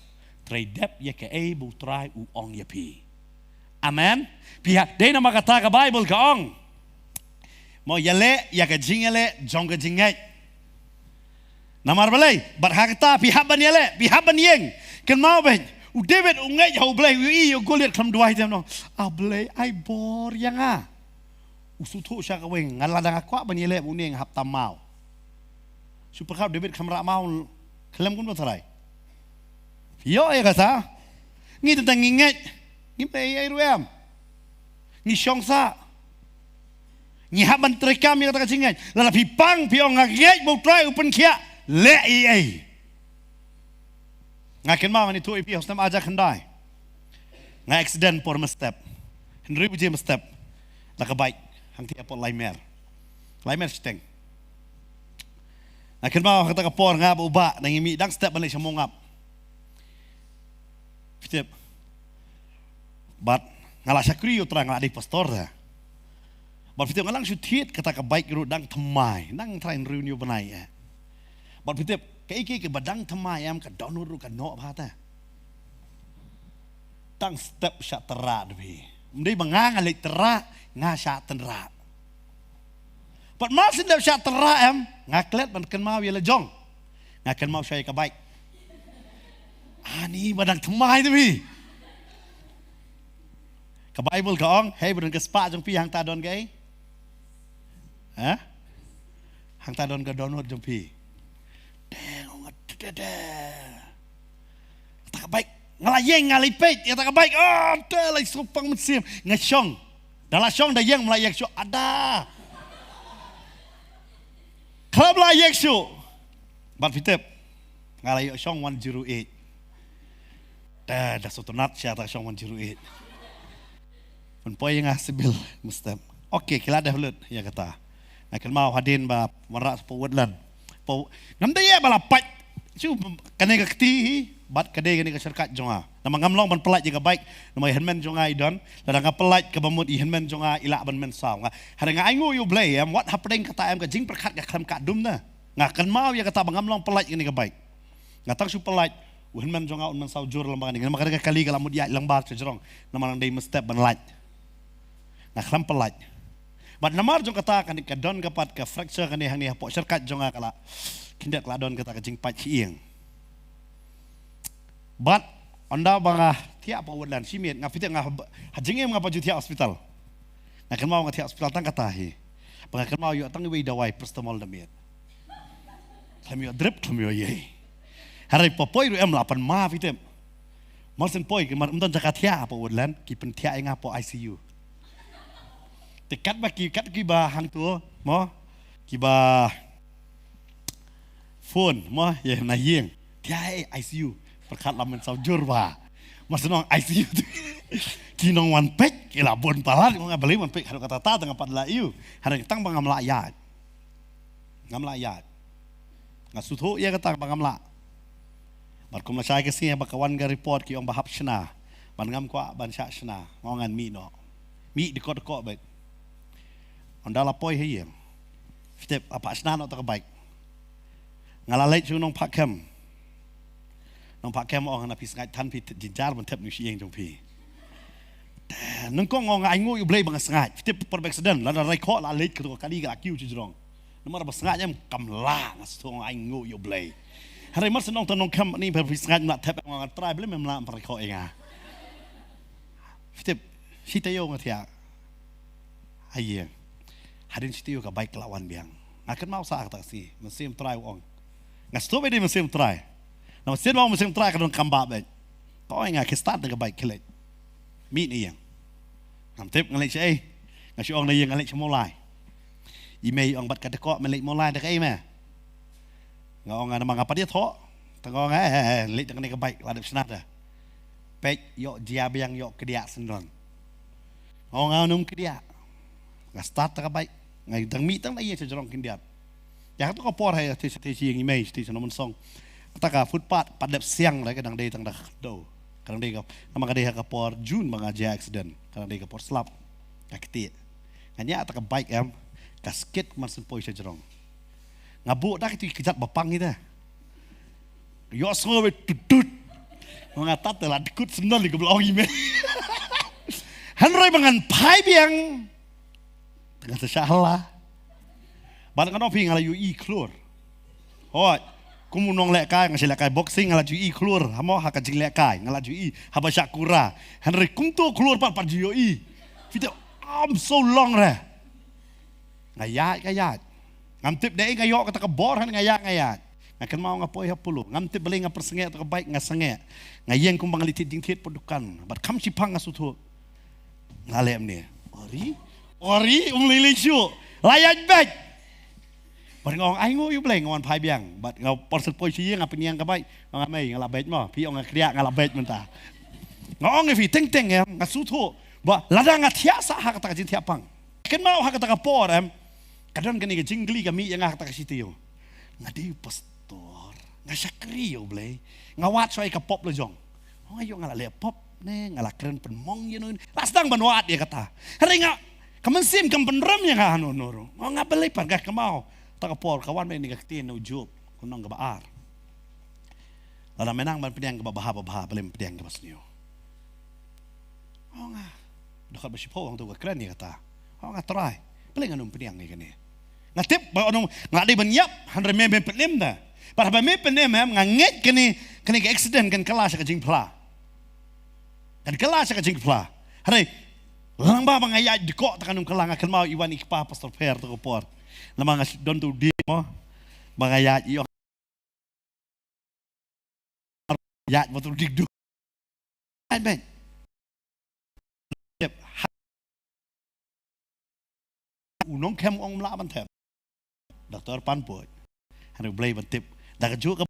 Trei dep ïa kaei ba U Trai u ong ïa phi. Amen. Phi hap, dei namar kata ka Baibl ka ong. Mo ïaleh ïa ka jingïaleh jong ka jingngeit. Namar balei, bad ha kata phi hap ban ïaleh, phi hap ban ïeng. Kynmaw beit, u David u ngeit ha U Blei, u ïohi ïa u Goliath khlem duwai te u ong, "A Blei ai bor ïa nga." U sngewthuh sha kawei, nga lada nga kwah ban ïaleh une nga hap tam maw. Shu pyrkhat David khlem rah maw, khlem kumno tharai. Ïoh ïa kata. Ngi tang ngi ngeit. Ngim leh ei ei ruh em. Ngi shong sah. Ngi hap ban treikam ïa kata ka jingngeit. Lada phi pang phi ong nga ngeit ba U Trai u pynkhiah. Leh ei ei. Nga kynmaw ngan ïathuh ïa phi ha u snem ar hajar khyndai. Nga accident por mynstep. Hynriew baje mynstep. La ka bike. Hangtei hapoh Laimer. Laimer shiteng. Nga kynmaw ha kata ka por nga bad u bah nang ïa mih dang step ban leit sha Mawngap. Phi tip. Bad nga la shakri ïa U Trai, nga la dei pastor te. Bad phi tip nga la shu thied kata ka bike ruh dang thymmai, dang trai hynriew hynñiew bnai eh. Bad phi tip kaei kaei kaba dang thymmai em ka dohnud ruh ka noh bha te. Dang step shah tynrah te phi. Ym dei ba nga nga leit tynrah, nga shah tynrah. Bad mar shu dep shah tynrah em, nga klet ban kynmaw ïa la jong. Nga kynmaw shwa ïa ka bike. Ani ba dang thymmai te phi. Ka Baibl ka ong, hei ba don ka spah jong phi hangta don kaei? Ha? Hangta don ka dohnud jong phi. Deng ong nga te te te. Kata ka bike. Nga la ïeng nga la peit ïa kata ka bike. Ah, te la sngewpang mynsiem. Nga shong. Da la shong da ïeng, ym la ïeng shuh. Ada. Khlem la ïeng shuh. Bad phi tip. Nga la ïoh shong one zero eight. Da, da sngewtynnat sha kata ka shong one zero eight. Pynpoi ïa nga civil mynstep. Okay, ki la dep lut ïa kata. Nga kynmaw hadien ba wanrah sha Woodland. Ngam dei ïa ba la pait shuh kane ka kti hi bad ka dei kane ka shortcut jong nga. Namar ngam long ban pyllait ïa ka bike, namar i hynmen jong nga i don. Lada nga pyllait kaba mut i hynmen jong nga i lah ban mynsaw nga. Hynrei nga ainguh ïa U Blei em, wat hapdeng kata em ka jingpyrkhat ka khlem ka dum na. Nga kynmaw ïa kata ba ngam long pyllait ïa kane ka bike. Nga tang shu pyllait, u hynmen jong nga un mynsaw jur lyngba kane. Namar kane ka kali ka la mut ïaid lyngba sha jrong. Namar nang dei mynstep ban lait. Nga khlem pyllait. Bad namar jong kata kane ka don ka pat ka fracture kane hangne hapoh shortcut jong nga ka la. Khyndiat ka la don kata ka jingpait shi ïing. Bad ynda ba nga thiah hapoh Woodland shimet nga, phi tip nga ha, ha jingim ngam pat ju thiah hospital. Nga kynmaw nga thiah hospital tang kata hi. Ba nga kynmaw ïoh tang iwei i dawai paracetamol da miet. Khlem ïoh drip, khlem ïoh ei ei. Hynrei poi ruh em la pynma, phi tip. Mar shen poi ki mar ym don jaka thiah hapoh Woodland, ki pynthiah ïa nga hapoh I C U. Te katba ki, kat kiba hangto mo, kiba phone mo ïa na ïing. Thiah ei, I C U. Pyrkhat la mynsaw jur bha. Mar shen ong I C U. Ki nongwan peit ki la bun palat, nga balei wan peit haduh katta katta, tang pat la ïoh. Hynrei tang ba ngam lah ïaid. Ngam lah ïaid. Nga sngewthuh ïa kata ba ngam lah. Bad kum la shai ka sngi ba ka wan ka report ki ong ba hap shna. Bad ngam kwah ban shah shna. Nga ong ngan mih noh. Mih dkoh dkoh beit. Ynda la poi ha ïing, phi tip, la phah shna noh ta ka bike. Nga la leit sha u nongphah kem. Nongphah kem ong, na phi sngaid than phi jynjar ban thep ïa u shyieng jong phi. Te nyngkong ong nga ainguh ïa U Blei ba nga sngaid. Phi tip por ba accident, lada rai khoh la leit ka kali ka la kiew sha jrong. Namar ba sngaid em kam lah, nga sngewthuh nga ainguh ïa U Blei. Hynrei mar shu ong tang nongkhem ni phi sngaid, ym lah thep, nga ong, Trai, balei mem lah ban pyrkhat ïa nga? Phi tip, shi taïew nga thiah ha ïing. Hadien shi taïew ka bike ka la wan biang. Nga kynmaw sha kata ka sngi, Mynsiem Trai u ong. Nga sngewthuh ba dei Mynsiem Trai. Namar shisien ba ong Mynsiem Trai ka donkam ba bike. Ka ong ïa nga, khie start da ka bike khie leit. Mih na ïing. Ngam tip nga leit shaei. Nga shu ong na ïing nga leit sha Mawlai. I mei i ong, bad ka dkoh me leit Mawlai da kaei me? Nga ong, namar nga pat ïathoh. Te nga ong, eh, eh, eh, leit da kane ka bike, la dep shna te. Peit, ïoh jia biang, ïoh kdiah syndon. Nga ong, nga nym kdiah. Nga start da ka bike. Nga dang mih tang na ïing sha jrong khyndiat. Ïa kato ka por ha, te, te, te, ïing i mei, te, sha Nongmynsong. Kata ka footpath, pat dep siang re, ka dang dei tang da kdew. Ka dang dei ka, namar ka dei ha ka por June ba nga jia accident. Ka dang dei ka por slap. Ka ktieh. Nga ñiah kata ka bike em, ka skid man shu poi sha jrong. Nga buh da kito ki kjat ba pang ïa te. Ïohsngew wei tut tut. Nga tat te la dkut syndon ïa ka ba la ong i mei. Hynrei ba ngan phai biang. Te ngan sa shah la. Bad ngan ong phi nga la ïohi khlur. Hooid. Kum u nonglehkai, nga shu lehkai boxing, nga la ju ïohi khlur. Hamo ha ka jinglehkai, nga la ju ïohi. Haba shah kura. Hynrei kumto khlur pat pat ju ïohi. Phi te, I'm so long re. Nga ïaid, nga ïaid. Ngam tip dei nga ïoh kata ka bor, hynrei nga ïaid, nga ïaid. Nga kynmaw nga poi ha Polo. Ngam tip balei nga pyrsngewthuh ka bike, nga sngewthuh. Nga ïeng kumba nga leit thied jingthied pat dukan. Bad kham shiphang nga sngewthuh. Nga leh mynne. Ori, ori, um lei lei shuh. La ïaid beit. Bad nga ong, ai nguh ïa U Blei, nga wan phai biang. Bad nga por shu poi sha ïing, nga pynïeng ka bike. Nga ong, mei, nga la beit mo. Phi ong nga kdiah, nga la beit mynta. Nga ong ïa phi, teng teng em, nga sngewthuh ba lada nga thiah sah ha kata ka jingthiah pang. Kynmaw ha kata ka por em, ka don kane ka jingkylli ka mih ïa nga ha kata ka shi taïew. Nga dei u pastor, nga shakri ïa U Blei, nga wad shuwa ïa ka pop la jong. Nga ïoh nga la leh pop ne, nga la kren pynmong ïa no, la sdang ban wad ïa kata. Hynrei nga, ka mynsiem kam pynrem ïa nga hano hano ruh. Nga, nga balei pat, nga kynmaw. Kata ka por ka wan mynne ka ktien na u Job, ka lynnong kaba ar. Lada me nang ban pdiang kaba bha ba bha, balei me pdiang kaba sniew? Ong nga. Dkhot ba shiphew hangto ka kren ïa kata. Ong nga, Trai, balei ngan ym pdiang ïa kane? Nga tip ba ong nga dei ban ïap, hynrei me, me pynim da. Bad haba me pynim em, nga ngeit kane, kane ka accident kan kylla sha ka jingphla. Kan kylla sha ka jingphla. Hynrei lyngba ba nga ïaid dkoh te kan ym kylla. Nga kynmaw i wan i kpa Pastor Pher to ka por. Namar nga don to u dieng mo. Ba nga ïaid, i ong ïaid ba to dik duk. Ïaid beit. Tip. U nongkhem ong ym lah ban them. Doktor pan poi. Hynrei U Blei ban tip. Da kajuh ka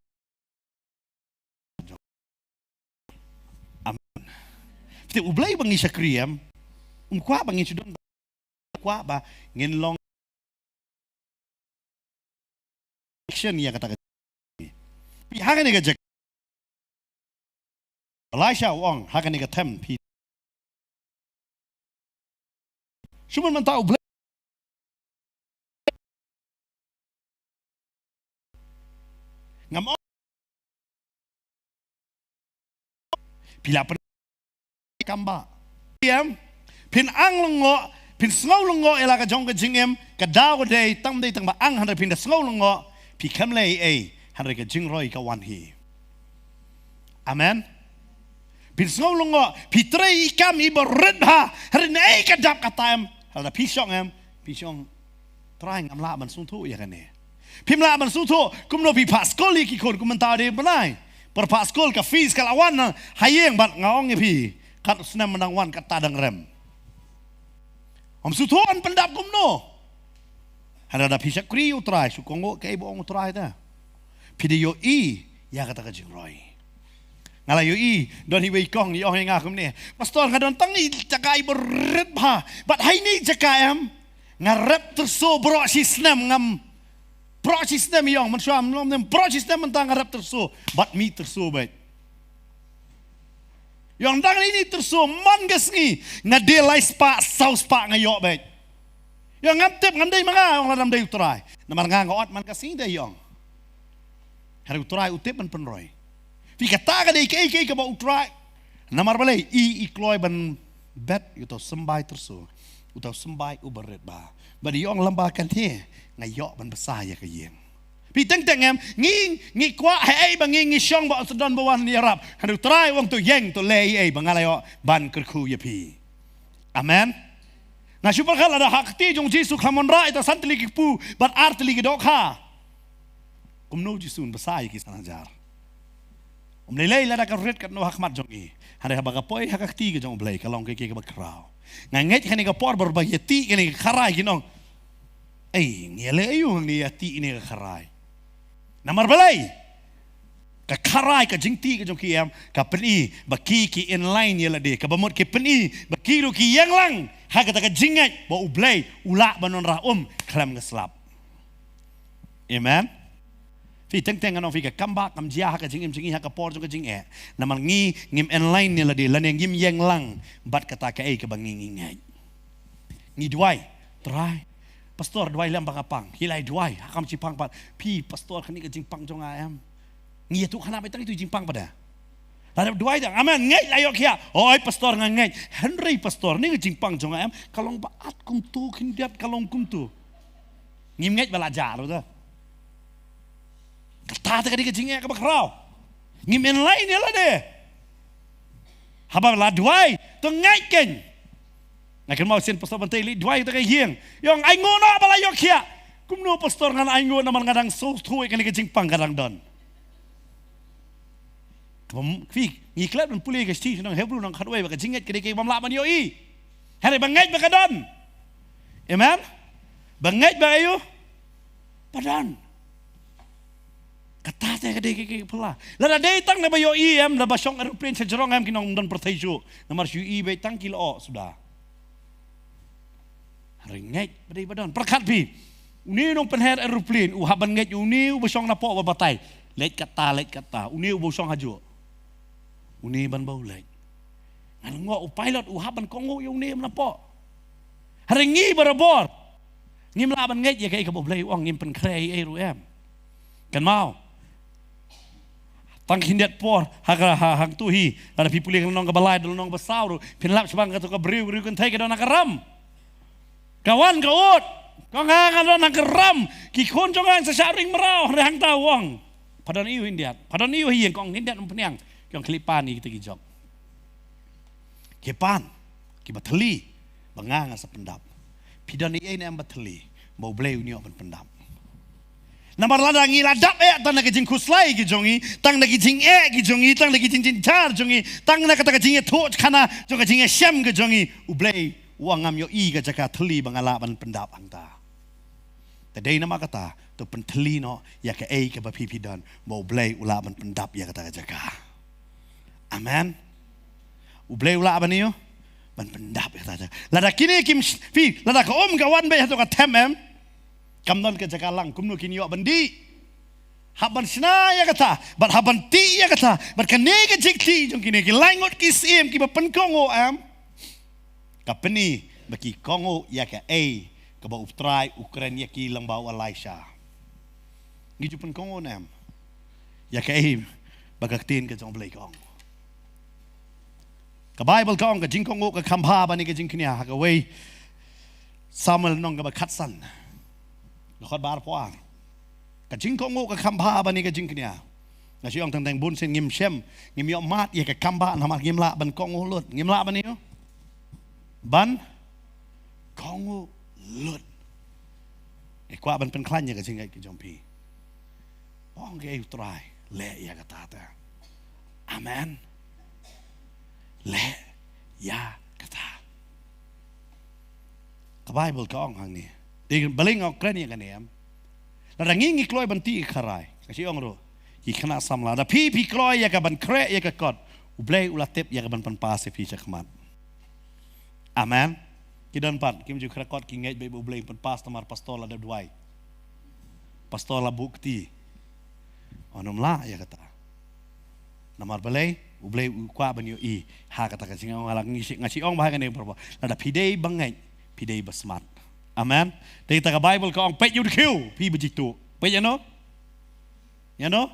Amen. Te U Blei ba ngi shakri em, um kwah ba ngin shu don, kwah ba ngin long action ïa kata ka. Phi ha kane ka jaka. Elisha u ong ha kane ka them phi. Shu mon mynta U Blei. Ngam ong. Phi la pyn-, kam ba. Em, phin ang lyngngoh, phin sngew lyngngoh ïa la ka jong ka jingim, ka daw ka dei, tang dei tang ba ang hynrei phin da sngew lyngngoh, phi khlem leh ei ei, hynrei ka jingroi ka wan hi. Amen. Phin sngew lyngngoh, phi trei i kam iba rit bha, hynrei naei ka dap ka taem, hynrei phi shong em, phi shong, Trai ngam lah ban sngewthuh ïa kane. Phim lah ban sngewthuh, kumno phi phah skul ïa ki khun, kum mynta dei bnai. Por phah skul ka fees ka la wan ha ïing bad nga ong ïa phi, kat u snem mynta wan kata dang rem. Ym sngewthuh yn pyndap kumno. Hynrei lada phi shakri ïa U Trai, shu kohnguh kaei ba ong U Trai te. Phi da ïohi ïa kata ka jingroi. Nga la ïohi, don iwei i kong i ong ïa nga kumne, Pastor, nga don tang i jaka iba rit bha, bad ha ine i jaka em, nga rep tyrso baroh shi snem, ngam, baroh shi snem i ong, mynshuwa ym long, baroh shi snem mynta nga rep tyrso bad mih tyrso beit. I ong tang ine i tyrso man ka sngi nga die lai spah, saw spah nga ïoh beit. I ong ngam tip, ngam dei ma nga, i ong, lada ym dei U Trai. Namar nga nga ot man ka sngi de, i ong. Hynrei U Trai u tip ban pynroi. Phi, kata ka dei kaei kaei kaba U Trai. Namar balei? I, i kloi ban bet ïa uta u symbai tyrso, uta u symbai uba rit bha. Bad i ong lyngba kane nga ïoh ban bsa ïa ka ïing. Phi teng teng em, ngi, ngi kwah hei ei ba ngi, ngi shong ba u sdang ba wan ïarap. Hynrei u Trai u ong to ïeng to leh ei ei ba nga la ïoh ban kyrkhu ïa phi. Amen. Nga shu pyrkhat lada ha kti jong Jisu khlem wanrah ïa ta san tylli ki kpu bad ar tylli ki dohkha. Kumno Jisu un bsa ïa ki san hajar. Um lei lei lada ka rit katno ha khmat jong ngi. Hynrei haba ka poi ha ka kti ka jong U Blei ka long ka ki kaba khraw. Nga ngeit kane ka por ba ïa ti kane ka kharai ki nong. Ei, ngi leh aïu ngi ïa ti kane ka kharai. Namar balei? Ka kharai ka jingti ka jong ki em, ka pyni ba ki ki enline ïa lade, kaba mut ki pyni ba ki ruh ki ïeng lang ha kata ka jingngeit ba U Blei u lah ban wanrah um khlem ka slap. Amen. Phi teng teng ngan ong phi ka kam ba kam jia ha ka jingim jong ngi ha ka por jong ka jingeh. Namar ngi ngim enline ïa lade lane ngim ïeng lang bad kata kaei kaba ngi ngi ngeit. Ngi duwai, Trai, Pastor duwai lem ba nga pang. Hi lai duwai, ha kam chi pang pat. Phi Pastor kane ka jingpang jong nga em. Ngi ïathuh khana ba tang itu jingpang pat da. Lada duwai da, amen, ngeit la ïoh khia. Oi Pastor nga ngeit. Hynrei Pastor ne ka jingpang jong nga em. Ka long ba at kumtu khyndiat ka long kumtu. Ngim ngeit ba la jar da. Kata te ka dei ka jingeh kaba khraw. Ngim enline ïa lade. Haba la duwai, to ngeit kein. Nga kynmaw sien Pastor Bantei leit duwai ta ka ïing. Ïong ainguh noh ba la ïoh khia. Kumno Pastor ngan ainguh namar nga dang sngewthuh ïa kane ka jingpang ka dang don. Kaba m-, phi, ngi klet ban pule ka shithi sha nong Hebru nong khatwei ba ka jingngeit ka dei ka bym lah ban ïohi. Hynrei ba ngeit ba ka don. Amen. Ba ngeit ba aïu? Ba don. Kata te ka dei ka, ka, ka phylla. Lada dei tang na ba ïohi em, na ba shong aeroplane sha jrong em ki nongdon pyrthei shuh. Namar shu ïohi ba tang ki la oh suda. Hynrei ngeit ba dei ba don. Pyrkhat phi. Une u nongpynher aeroplane u hap ban ngeit une u ba shong napoh ba batai. Leit kata, leit kata. Une u ba shong hajuh. Une ban ba u leit. Ngan ngoh u pilot u hap ban kohnguh ïa une ba napoh. Hynrei ngi barabor. Ngim lah ban ngeit ïa kaei kaba U Blei u ong, ngim pynkhreh ei ei ruh em. Kynmaw. Tang khyndiat por ha ka, ha, hangtu hi. Lada phi pule ka lynnong kaba lai, lynnong kaba saw ruh. Phin lap shaphang kato ka briew, briew kynthei ka don ha ka ram. Ka wan ka ud. Ka nga nga don ha ka ram. Ki khun jong nga sa shah ring mraw, hynrei hangta u ong. Pha don aïu khyndiat. Pha don aïu hi ïeng, ka ong khyndiat ym pynïang. Ki ong khlieh pan ïa kita ki jok. Ki pan, kiba thylli, ba nga nga sa pyndap. Phi don ei ei ne em ba thylli, ba U Blei un ïoh ban pyndap. Namar lada ngi la dap eh tang na ki jingkhuslai ki jong ngi, tang na ki jingeh ki jong ngi, tang na ki jingjynjar jong ngi, tang na kata ka jingïathuh khana jong ka jingïashem ki jong ngi, U Blei u ong ngam ïohi ka jaka thylli ba nga lah ban pyndap hangta. Te dei namar kata, to pynthylli noh ïa kaei kaba phi phi don, ba U Blei u lah ban pyndap ïa kata ka jaka. Amen. U Blei u lah ban ïoh ban pyndap ïa kata ka jaka. Lada kine kim sh-, phi, lada ka um ka wan beit hato ka them em. Kam don ka jaka lang kumno kin ïoh ban dih. Hap ban shna ïa kata, bad hap ban tih ïa kata, bad kane ka jingtih jong kine ki laingut ki syiem kiba pynkohnguh em. Ka pyni ba ki kohnguh ïa kaei kaba U Trai u kren ïa ki lyngba u Elisha. Ngi ju pynkohnguh ne em ïa kaei ba ka ktien ka jong U Blei ka ong. Ka Baibl ka ong ka jingkohnguh ka kham bha bad ka jingkñia, ha kawei Samuel lynnong kaba khatsan, dkhot ba arphew ar. Ka jingkohnguh ka kham bha bad ka jingkñia. Nga shu ong teng teng bun sien ngim shem, ngim ïoh mad ïa ka kam ba namar ngim lah ban kohnguh lut, ngim lah ban ïoh ban kohnguh lut. Ngi kwah ban pynkhlaiñ ïa ka jingngeit ka jong phi. Ong kaei U Trai, leh ïa kata te. Amen. Leh ïa kata. Ka Baibl ka ong hangne. Dei balei nga kren ïa kane em. Lada ngi ngi kloi ban tih ka kharai, ka shu ong ruh ki khynnah samla, da phi phi kloi ïa ka ban khreh ïa ka kot, U Blei u la tip ïa ka ban pynpass ïa phi shakhmat. Amen. Ki don pat kim ju khreh kot, ki ngeit beit ba U Blei pynpass, namar pastor la dep duwai, pastor la buh kti. Ym lah ïa kata. Namar balei? U Blei u kwah ban ïohi ha kata ka jingong. Nga la ngi shi, nga shi ong ba ha kane, lada phi dei ba ngeit, phi dei ba smart. Amen. Dei kata ka Baibl ka ong peit ïa u dkhiew, phi ba jitu. Peit ïa no? Ïa no?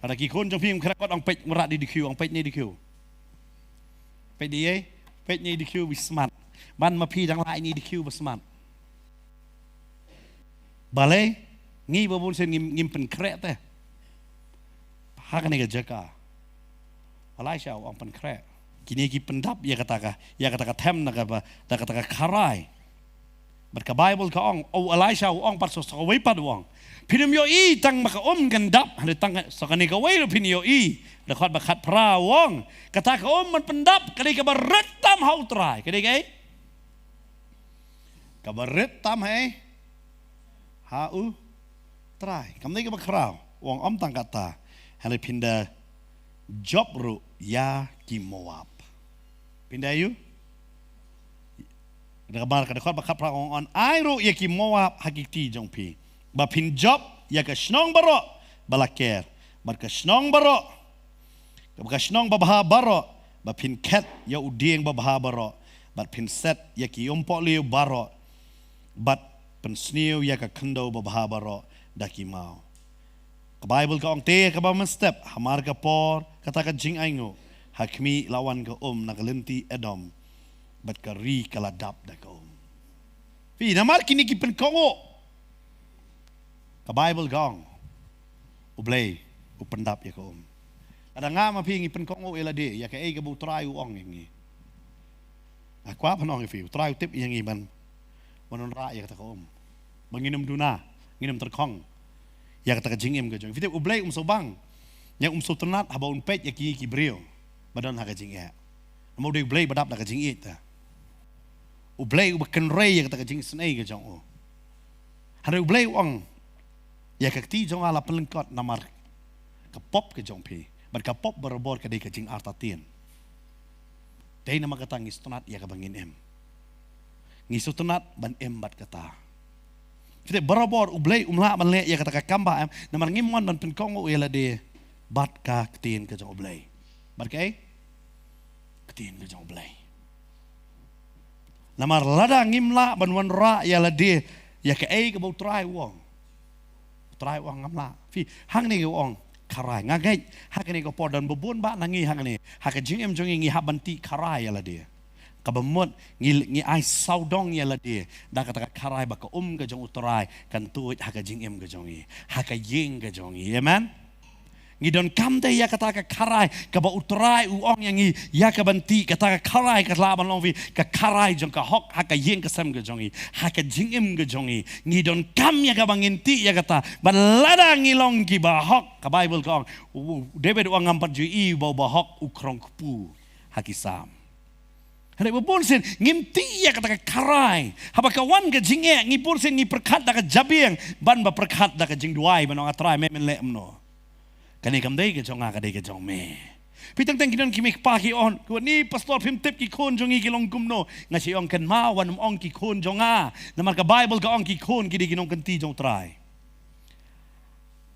Lada ki khun jong phi ym khreh kot, ong peit, mrad ïa u dkhiew, ong peit ïa u dkhiew. Peit ïa, peit ïa u dkhiew ba smart. Ban ma phi dang lah ïa u dkhiew ba smart. Balei? Ngi ba bun sien ngim, ngim pynkhreh te. Ha kane ka jaka. Elisha u ong pynkhreh. Kine ki pyndap ïa kata ka, ïa kata ka them na ka ba, na kata ka kharai. Bad ka Bible ka ong, u Elisha u ong pat sa, sa kawei pat u ong. Phin ym ïohi tang ba ka um kan dap, hynrei tang sa kane kawei ruh phin ïohi. Dkhot ba khatphra u ong. Kata ka um ban pyndap, ka dei kaba rit tam ha U Trai. Ka dei kaei? Kaba rit tam ha, ha U Trai. Kam dei kaba khraw. U ong ym tang kata. Hynrei phin da jop ruh ïa ki Moab. Phin da ïoh? Da ka mar ka dkhot ba khatphra u ong, ai ruh ïa ki Moab ha ki kti jong phi. Ba phin jop ïa ka shnong baroh ba la ker. Bad ka shnong baroh Ka, ka shnong babha baroh, ba phin khet ïa u dieng babha baroh, bad phin set ïa ki umpohliew baroh, bad pynsniew ïa ka khyndew babha baroh da ki maw. Ka Bible ka ong te kaba mynstep, hamar ka por kata ka jingainguh, ha khmih la wan ka um na ka lynti Edom, bad ka ri ka la dap da ka um. Phi, namar kine ki pynkohnguh. Ka Bible ka ong, U Blei u pyndap ïa ka um. Lada nga ma phi ngi pynkohnguh ïa lade ïa kaei kaba U Trai u ong ïa ngi, nga kwah ban ong ïa phi, U Trai u tip ïa ngi ban, ban wanrah ïa kata ka um, ba ngin ym duna, ngin ym tyrkhong ïa kata ka jingim ka jong ngi. Phi tip U Blei um sngewbang, ïa um sngewtynnat haba un peit ïa ki, ki briew ba don ha ka jingeh. Namar U dei U Blei ba dap da ka jingïeit te. U Blei uba kynrei ïa kata ka jingisynei ka jong u. Hynrei U Blei u ong, ïa ka kti jong nga la pynlyngkot namar ka pop ka jong phi. Bad ka pop barabor ka dei ka jingartatien. Dei namar kata ngi sngewtynnat ïa kaba ngin im. Ngi sngewtynnat ban im bad kata. Phi tip, barabor U Blei um lah ban leh ïa kata ka kam ba em, namar ngim mon ban pynkohnguh ïa lade bad ka ktien ka jong U Blei. Bad kaei? Ktien ka jong U Blei. Namar lada ngim lah ban wanrah ïa lade ïa kaei kaba U Trai u ong. U Trai u ong ngam lah. Phi, hangne u ong kharai. Nga ngeit ha kane ka por don ba bun bah na ngi hangne, ha ka jingim jong ngi, ngi hap ban tih kharai ïa lade. Kaba mut ngi, ngi ai sawdong ïa lade da kata ka kharai ba ka um ka jong U Trai kan tuid ha ka jingim ka jong ngi, ha ka ïing ka jong ngi. Amen. Ngi donkam te ïa kata ka kharai kaba U Trai u ong ïa ngi ïa ka ban tih, kata ka kharai ka lah ban long phi ka kharai jong ka hok ha ka ïing ka sem ka jong ngi, ha ka jingim ka jong ngi. Ngi donkam ïa kaba ngin tih ïa kata. Bad lada ngi long kiba hok, ka Bible ka ong, u, u David u ong ngam pat ju ïohi ba uba hok u khrong kpu ha ki Salm. Hynrei ba bun sien ngim tih ïa kata ka kharai. Haba ka wan ka jingeh, ngi bun sien ngi pyrkhat da ka jabieng ban ba pyrkhat da ka jingduwai ban ong, A Trai, me men leh kumno. Kane kam dei ka jong nga, ka dei ka jong me. Phi, teng teng ki don ki mei kpa ki ong, ko ni pastor phim tip ki khun jong ngi ki long kumno. Nga shu ong kynmaw, wat nym ong ki khun jong nga. Namar ka Bible ka ong ki khun ki dei ki nongkynti jong U Trai.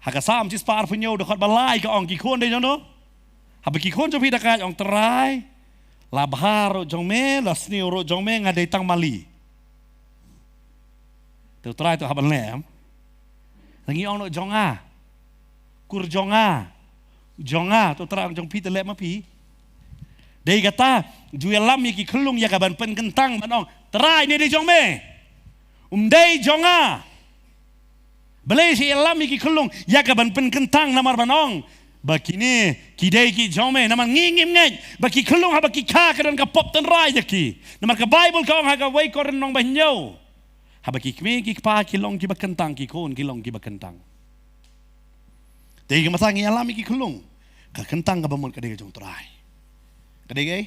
Ha ka Salm shispah arphew hynñiew dkhot ba lai ka ong ki khun dei jong no. Haba ki khun jong phi da kait ong, Trai, la bha ruh jong me, la sniew ruh jong me, nga dei tang mali. Te U Trai to hap ban leh em? Ngi ong noh jong nga. Kur jong nga. Jong nga, to U Trai ong jong phi te leh ma phi. Dei kata, ju ïalam ïa ki khyllung ïa ka ban pynkyntang ban ong, Trai, ne dei jong me. Um dei jong nga. Balei shu ïalam ïa ki khyllung ïa ka ban pynkyntang namar ban ong ba kine ki dei ki jong me, namar ngi ngim ngeit ba ki khyllung haba ki kha ka don ka pop tynrai ïa ki. Namar ka Bible ka ong ha kawei Korinth lynnong ba hynñiew, haba ki kmie ki kpa ki long kiba kyntang, ki khun ki long kiba kyntang. Te ka masa ngi ïalam ïa ki khyllung, ka kyntang kaba mut ka dei ka jong U Trai. Ka dei kaei?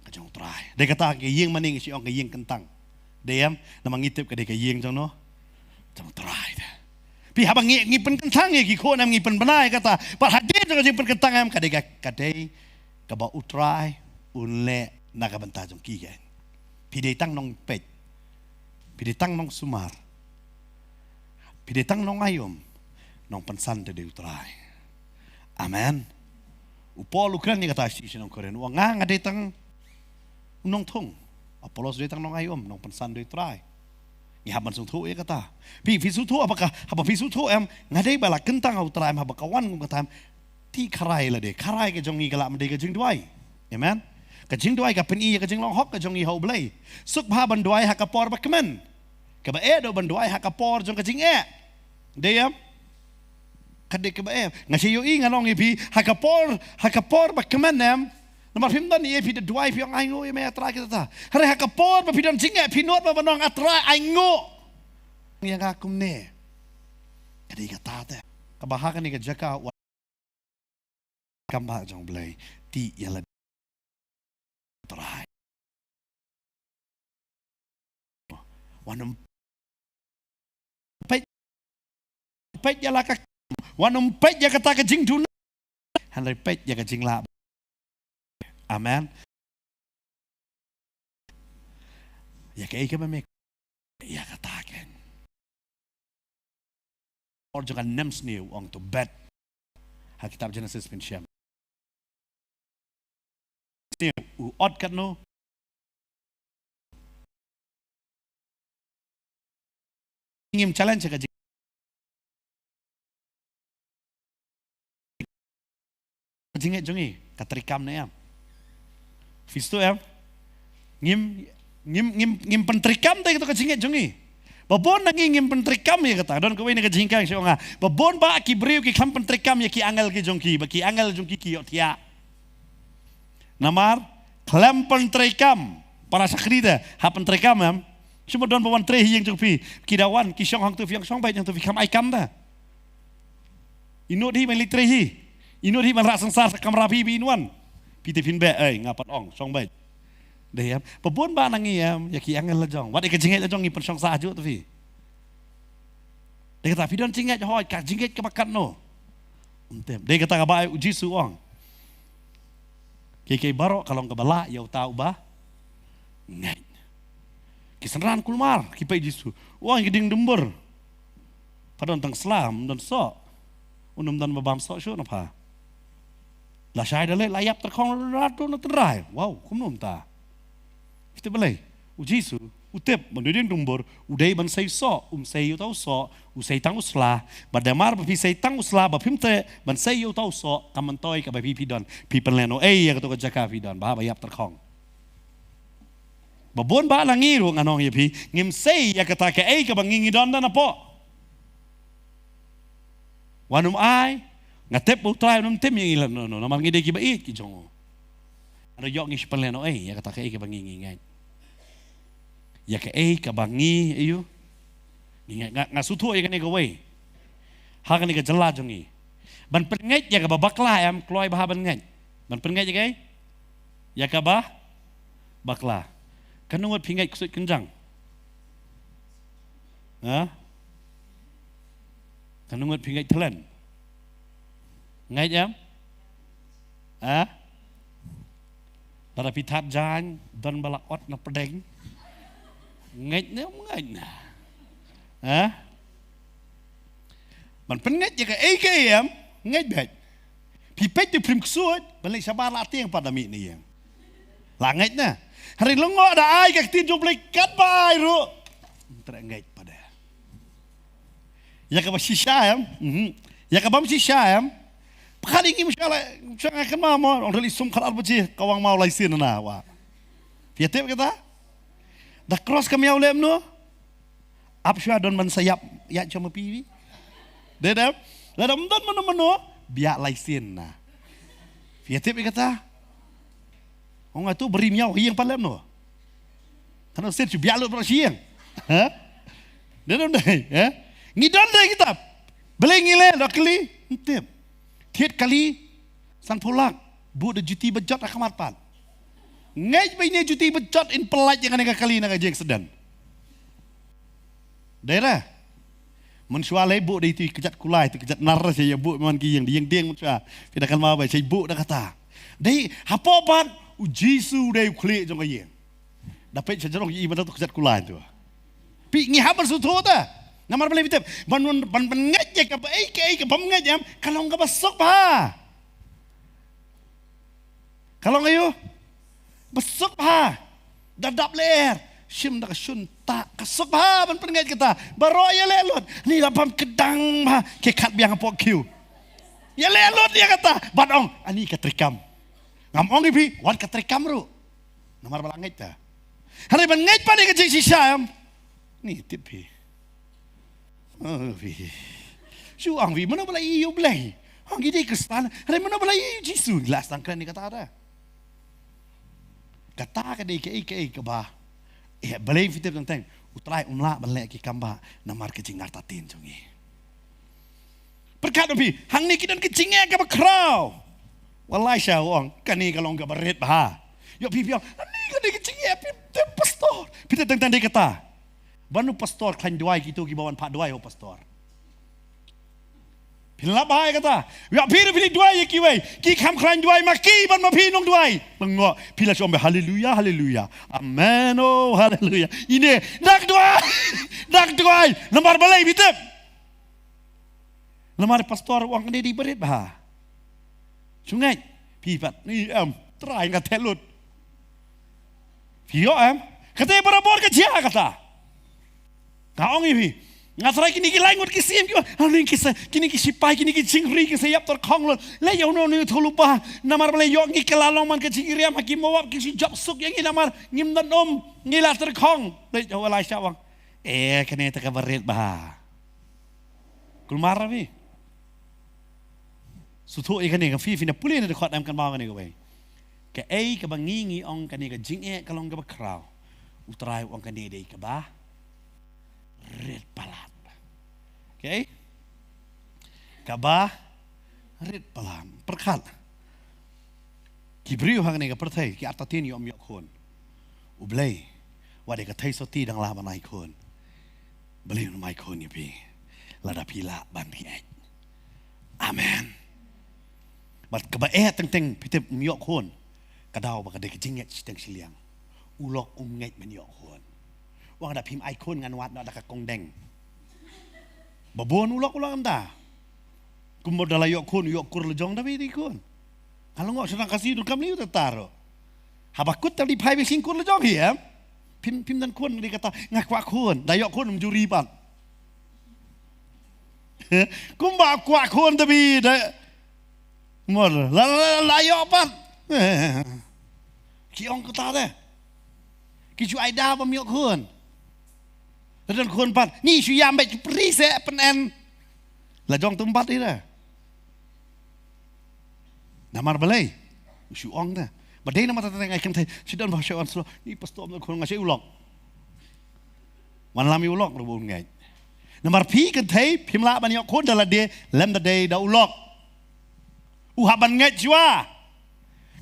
Ka jong U Trai. Dei kata ka ïing mane ngi shu ong ka ïing kyntang. Dei em, namar ngi tip ka dei ka ïing jong no? Jong U Trai te. Phi, haba ngi, ngi pynkyntang ïa ki khun em, ngi pynbna ïa kata. Bad hadien jong ka jingpynkyntang em, ka dei ka, ka dei kaba U Trai un leh na ka bynta jong ki, kan. Phi dei tang nongpeit. Phi dei tang nongsumar. Phi dei tang nongaium. Nongpynsan te dei U Trai. Amen. U Paul u kren ïa kata sha ki nong Korinth, u ong, nga, nga dei tang nongthung. Apollos dei tang nongaium, nongpynsan dei U Trai. Ngi hap ban sngewthuh ïa kata. Phi, phi sngewthuh haba ka, haba phi sngewthuh em, nga dei ba la kyntang ha U Trai em, haba ka wan kum kata em, tih kharai lade, kharai ka jong ngi ka lah ban dei ka jingduwai. Amen. Ka jingduwai ka pyni ïa ka jinglong hok ka jong ngi ha U Blei. Suk bha ban duwai ha ka por ba kmen. Kaba eh dei ban duwai ha ka por jong ka jingeh. Dei em? Ka dei kaba em. Nga shu ïohi ngan ong ïa phi, ha ka por, ha ka por ba kmen em. Namar phim don ïa phi da duwai phi ong ainguh ïa me Trai kita ta. Hynrei ha ka por ba phi don jingeh phi nud ba ban ong A Trai ainguh ïa nga kumne. Ka dei kata te. Kaba ha kane ka jaka wat kam ba jong Blei ti ïa la Trai. Wan ym peit, peit ïa la ka, wan ym peit ïa kata ka jingduna. Hynrei peit ïa ka jinglah. Amen. Ïa kaei kaba me ïa kata ken. Or jong ka nemsniew ong to bet. Ha kitab Genesis phin shem. Sniew u ot katno. Ngim challenge ka jing-, ka jingngeit jong ngi, ka treikam ne em. Phi sngewthuh em? Ngim, ngim, ngim, ngim pyntreikam te kato ka jingngeit jong ngi. Ba bun na ngi ngim pyntreikam ïa kata. Don kawei na ka jinghikai shu ong ha. Ba bun ba ki briew ki khlem pyntreikam ïa ki angel ki jong ki. Ba ki angel jong ki ki ïohthiah. Namar khlem pyntreikam. Para shakri te hap pyntreikam em. Shu ma don ba wan trei ha ïing jong phi. Ki da wan ki shong hangto phi ong shong beit hangto phi khlem ai kam te. Ïa nud hi ban leit trei hi. Ïa nud hi ban rah synsar sa kamra phi ba in wan. Phi te phin beh, ei, nga pat ong shong beit. Dei em. Ba bun ba na ngi em, ïa ki angel la jong. Wat ïa ka jingngeit la jong ngi pynshong sah hajuh te phi. Dei kata phi don jingngeit hooid, ka jingngeit kaba katno. Ym tip. Dei kata kaba ai u Jisu ong. Kiei kiei baroh ka long kaba lah ïa uta uba ngeit. Ki synran kulmar ki peit Jisu. U ong ïa ki dieng dumbur. Pha don tang sla, ym don soh. Un ym don ba bam soh shuh na pha. La shai da leit la ïap tyrkhong la tu na tynrai. Wow, kumno mynta. Phi tip balei? U Jisu u tip ba u dieng dumbur u dei ban sei soh, um sei ïa uta u soh, u sei tang u sla. Bad namar ba phi sei tang u sla ba phim treh ban sei ïa uta u soh, ka myntoi kaba phi phi don phi pynlehnohei ïa kato ka jaka phi don ba hap ïap tyrkhong. Ba bun ba la ngi ruh ngan ong ïa phi, ngim sei ïa kata kaei kaba ngi ngi don da napoh. Wan ym ai, nga tip ba u Trai un ym tim ïa ngi lano lano, namar ngi dei kiba ïeit ki jong u. Hynrei ïoh ngi shu pynlehnohei ïa kata kaei kaba ngi ngi ngeit. Ïa kaei kaba ngi, aiu, ngi ngeit. Nga, nga sngewthuh ïa kane kawei ha kane ka jylla jong ngi. Ban pynngeit ïa kaba bakla em, kloi bha ban ngeit. Ban pynngeit ïa kaei? Ïa kaba bakla. Katno ngut phi ngeit ksuid kynjang? Ha? Katno ngut phi ngeit thlen? Ngeit em? Ha? Lada phi thad jaiñ don ba la ot na pdeng. Ngeit ne ym ngeit na? Ha? Ban pynngeit ïa kaei kaei em, ngeit beit. Phi peit te phim ksuid ban leit shabar la tieng pat da mih na ïing. La ngeit na? Hynrei lyngngoh da ai ka ktien jong Blei katba ai ruh. Ym treh ngeit pat de. Ïa kaba shisha em. Mhm. Ïa kaba ym shisha em. Pyrkhat ïa ngi, mynshuwa la, mynshuwa nga kynmaw mo, ong rili sum khatar baje ka wang maw lai sien na wa. Phi ïa tip kata? Da cross ka miaw lem no. Ap shuwa don ban sa ïap ïa jong ma pi wi. Dei dei. Lada ym don mano mano biang lai sien na. Phi ïa tip ïa kata? Ong atu bri miaw ïing pat lem no. Kano sien shu biang lut bro sien. Ha? Dei dei dei, ha? Ngi don dei kita. Balei ngi leh da kali? Ym tip. Thied kali sanphew lak. Buh da juti ba jot ha khmat pat. Ngeit ba ine juti ba jot in pyllait ïa kane ka kali na ka jingsdang. Dei re. Mynshuwa lei buh da itu kjat kulai, itu kjat nar sa ïa buh man ki ïing, ïing dieng mynshuwa. Phi da kynmaw ba sa buh da kata. Dei hapoh pat u Jisu dei u khlieh jong ka ïing. Da peit sha jrong ïa i mynta tu kjat kulai tu. Phi ngi hap ban sngewthuh ta. Namar balei phi tip? Ban, ban, ban, ban ngeit ïa kaba ei kaei kaba ym ngeit em, ka long kaba suk bha. Ka long aiu? Ba suk bha. Da dap lyer. Shim da ka shun ta ka suk bha ban pynngeit kata. Baroh ïa leh lut. Ni la bam kdang bha. Ki khat biang hapoh queue. Ïa leh lut ïa kata. Bad ong ani ka treikam. Ngam ong ïa phi wat ka treikam ruh. Namar ba la ngeit ta. Hynrei ban ngeit pat ïa ka jingshisha em. Ni tip phi. Oh, phi. Shu ong phi, mano ba la ïohi ïa U Blei? Ong ngi dei Khristan, hynrei mano ba la ïohi ïa U Jisu? Ngi la sdang kren ïa kata de. Kata ka dei kaei kaei kaba, eh, balei phi tip teng teng, U Trai um lah ban leh ki kam ba namar ka jingartatien jong ngi. Pyrkhat ïa phi, hangne ki don ka jingeh kaba khraw. U Elaisha u ong, kane ka long kaba rit bha. Ïoh phi phi ong, hangne ka dei ka jingeh, phi tip pastor. Phi tip teng teng dei kata. Ban u pastor khlaiñ duwai, kito kiba wan phah duwai ha u pastor. Phi lap bha ïa kata. Ïa phi ruh phi leit duwai ïa kiwei. Ki kham khlaiñ duwai ma ki ban ma phi nong duwai. Lyngngoh. Phi la shu ong ba haleluya, haleluya. Amen, oh, haleluya. Ine, dak duwai. Dak duwai. Namar balei phi tip? Namar pastor u ong kane dei ba rit bha. Shu ngeit. Phi pat. Ni em. Trai nga theh lut. Phi ïoh em? Kata barabor ka jia kata. Nga ong ïa phi. Nga tharai kine ki lai ngut ki siem ki, ah, kine ki sa, kine ki sipai, kine ki jingri ki sa ïap tyrkhong lut. Leh ïa uno uno u thulu ba. Namar balei ïoh ngi kylla long man ka jingriam ha ki Moab, ki shu jop suk ïa ngi namar ngim don um, ngi la tyrkhong. Leh ïa u Elaisha u ong, eh, kane te kaba rit bha. Kulmar phi. Sngewthuh ïa kane, ka phi phi na pule na dkhot em, kynmaw kane kawei. Kaei kaba ngi ngi ong kane ka jingeh ka long kaba khraw, U Trai u ong kane dei kaba rit palat. Kaei? Kaba rit palat. Pyrkhat. Ki briew hangne ka pyrthei ki artatien ïoh ym ïoh khun. U Blei, wat dei ka thei sotti dang lah ban ai khun. Balei un ym ai khun ïa phi? Lada phi lah ban ngeit. Amen. Bad kaba eh teng teng phi tip ym ïoh khun. Ka daw ba ka dei ka jingngeit shiteng shiliang. U lok um ngeit ban ïoh khun. Wan da phim ai khun ngan wad noh da ka kongdeng. Ba bun u lok u lok ynda. Kumba da la ïoh khun, ïoh kur lajong da ba ïoh khun. Nga la ngoh sha tang Khasi donkam lei u ta taro. Haba kut ta dei phai ba sing kur lajong hi em. Phim, phim don khun dei kata nga kwah khun, da ïoh khun ym juri pat. Kumba kwah khun ta bi da. Mor, la, la, la, la ïoh pat. Ki ong kata de. Ki shu ai da bym ïoh khun. La don khun pat. Ni shu ïam bad ki pri se pynban. La jong tum pat ira. Namar balei? U shu ong da. Ba dei namar ta teng ai kynthei. Shu don ba shu ong slo. Ni pastor ym don khun nga shu u lok. Wan lam ïa u lok ruh bun ngeit. Namar phi kynthei phim lah ban ïoh khun da lade lem da dei da u lok. U hap ban ngeit shuwa.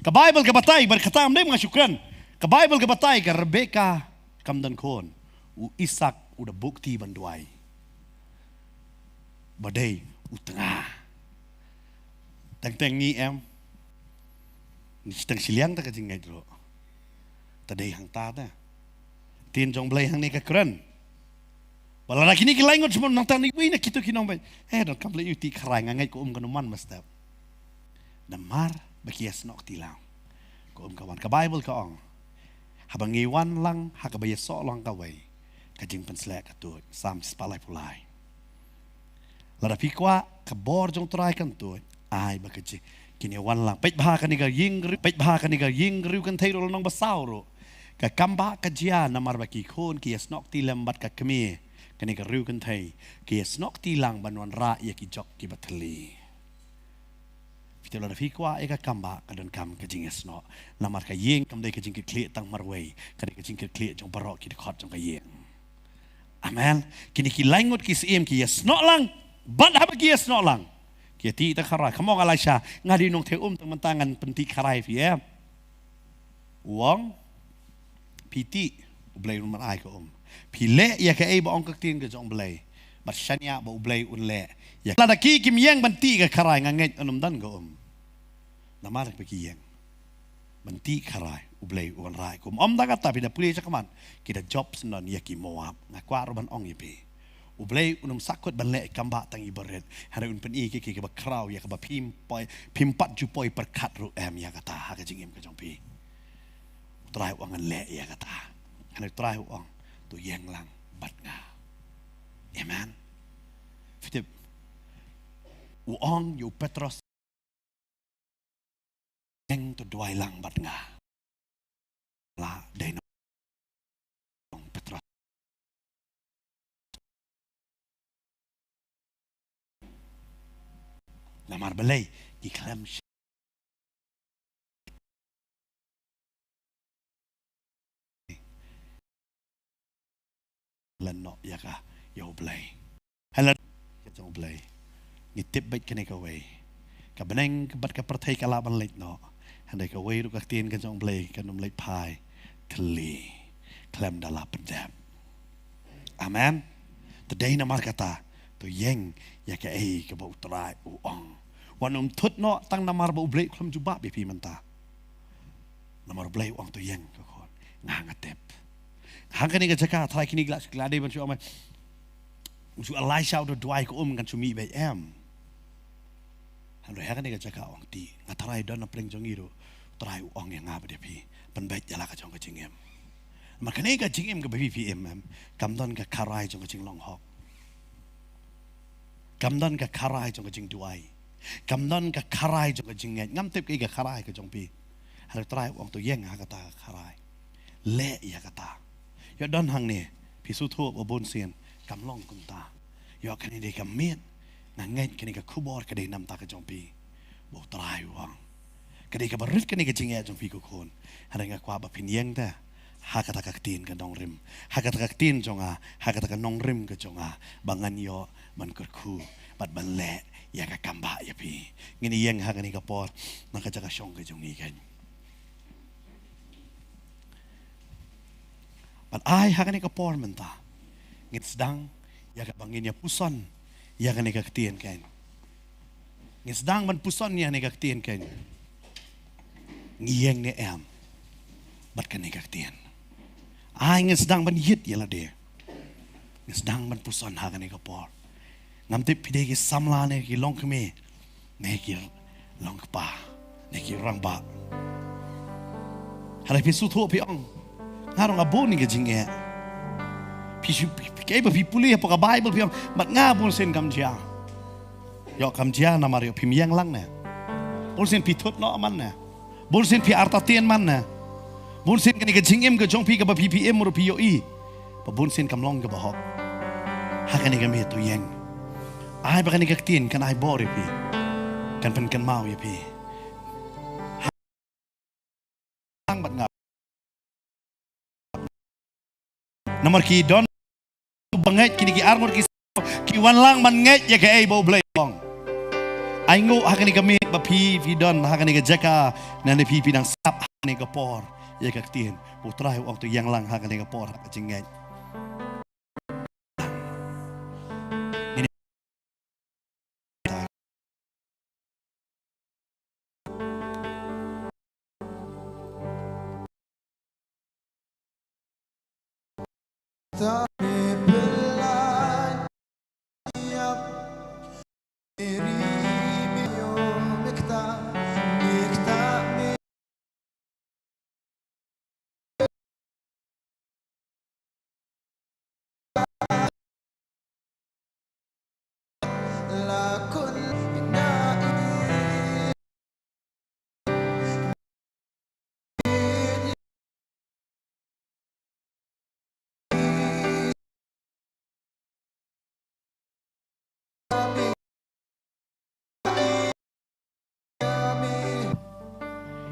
Ka Baibl ka batai, bad kata ym dei ma nga shu kren. Ka Baibl ka batai ka Rebeka kam don khun. U Isak u da buh kti ban duwai. Ba dei u tnga. Teng teng ngi em. Ngi teng shiliang ta ka jingngeit ruh. Ta dei hangta ta. Ktien jong Blei hangne ka kren. Ba lada kine ki lai ngut shu mon nangta ni wei na kito ki nong ba. Eh, donkam lei u ti kharai nga ngeit ko um ka numan mastep. Namar ba ki ïasnoh kti lang. Ko um ka wan ka Baibl ka ong. Haba ngi wan lang ha kaba ïasoh lang kawei. Ka jingpynsleh ka tuid. Salm spah laiphew lai. Lada phi kwah ka bor jong Trai kan tuid, ai ba ka jing kin ïa wan lang. Peit bha kane ka ïing ri-, peit bha kane ka ïing riewkynthei ruh la nong ba saw ruh. Ka kam ba ka jia namar ba ki khun ki ïasnoh kti lem bad ka kmie. Kane ka riewkynthei ki ïasnoh kti lang ban wanrah ïa ki jok kiba thylli. Phi te lada phi kwah ïa ka kam ba ka donkam ka jingïasnoh. Namar ka ïing kam dei ka jingkitkhlieh tang marwei. Ka dei ka jingkitkhlieh jong baroh ki dkhot jong ka ïing. Amen. Kine ki lai ngut ki syiem ki ïasnoh lang. Bad haba ki ïasnoh lang, ki ïa ti ta kharai. Ka mong Elaisha, nga dei nongtheh um tang mynta ngan pynti kharai phi em. U ong, phi ti, U Blei un ai ka um. Phi leh ïa kaei ba ong ka ktien ka jong Blei. Bad shaniah ba U Blei un leh ïa. Lada ki kim ïeng ban ti ka kharai nga ngeit un ym don ka um. Namar ba ki ïeng ban ti kharai, U Blei u wanrah ïa ki um. Ym da kata phi da pule sha khmat, ki da jop syndon ïa ki Moab. Nga kwah ruh ban ong ïa phi, U Blei un ym sahkut ban leh kam ba tang ïa barit. Hynrei un pyni ïa ki, ki, kiba khraw ïa kaba phim poi, phim pat ju poi pyrkhat ruh em ïa kata ha ka jingim ka jong phi. U Trai u ong ngan leh ïa kata. Hynrei U Trai u ong to ïeng lang bad nga. Amen. Phi tip, u ong ïa u Petros, ïeng to duwai lang bad nga. La dei nong Petros. Namar balei? Ngi khlem leh noh ïa ka, ïa U Blei. Hynrei ka jong U Blei, ngi tip beit kane kawei. Ka bneng bad ka pyrthei ka lah ban leit noh, hynrei kawei ruh ka ktien ka jong U Blei kan ym leit phai thylli khlem da la pyndep. Amen. Te dei namar kata, to ïeng ïa kaei kaba U Trai u ong. Wat nym thut noh tang namar ba U Blei u khlem jubab ïa phi mynta. Namar U Blei u ong to ïeng, ko khun. Nga, nga tip. Ha kane ka jaka, trai kine ki la, ki la dei ban shu ong, u shu Elisha u da duwai ka um kan shu mih beit, em. Hynrei ha kane ka jaka u ong, ti, nga trai, don na pdeng jong ngi ruh, Trai u ong ïa nga bad ïa phi, pynbeit ïa la ka jong ka jingim. Namar kane ka jingim kaba phi, phi im, em, kam don ka kharai jong ka jinglong hok. Kam don ka kharai jong ka jingduwai. Kam don ka kharai jong ka jingngeit. Ngam tip kaei ka kharai ka jong phi. Hynrei Trai u ong to ïeng ha kata ka kharai. Leh ïa kata. Ïoh don hangne, phi sngewthuh ba bun sien kam long kumta. Ïoh kane dei ka miet. Nga ngeit kane ka khubor ka dei namar ka jong phi. Ba U Trai u ong, ka dei kaba rit kane ka jingeh jong phi, ko khun. Hynrei nga kwah ba phin ïeng te ha kata ka ktien ka nongrim, ha kata ka ktien jong nga, ha kata ka nongrim ka jong nga, ba ngan ïoh ban kyrkhu bad ban leh ïa ka kam ba ïa phi. Ngin ïeng ha kane ka por na ka jaka shong ka jong ngi, kan. Bad ai ha kane ka por mynta ngin sdang ïa kaba ngin ïa puson ïa kane ka ktien, kan. Ngin sdang ban puson ïa kane ka ktien, kan. Ngi ïeng ne em bad kane ka ktien? Ai ngin sdang ban ïit ïa lade. Ngin sdang ban puson ha kane ka por. Ngam tip phi dei ki samla ne ki longkmie ne ki longkpa ne ki rangbah. Hynrei phi sngewthuh phi ong, nga ruh nga bun ïa ka jingeh. Phi shu, phi, phi, kaei ba phi pule hapoh ka Baibl phi ong, bad nga bun sien kam jia. Ïoh kam jia namar ïoh phim ïeng lang ne? Bun sien phi thut noh man ne? Bun sien phi artatien man ne? Bun sien kane ka jingim ka jong phi kaba phi, phi im ruh phi ïohi ba bun sien kam long kaba hok. Ha kane ka miet to ïeng. Ai ba kane ka ktien kan ai bor ïa phi, kan pynkynmaw ïa phi. Lang bad nga. Namar ki don ba ngeit, kine ki arngut ki, ki wan lang ban ngeit ïa kaei ba U Blei u ong. Ai nguh ha kane ka miet ba phi, phi don ha kane ka jaka, ne phi, phi dang sngap ha kane ka por ïa ka ktien. U Trai u ong to ïeng lang ha kane ka por ha ka jingngeit.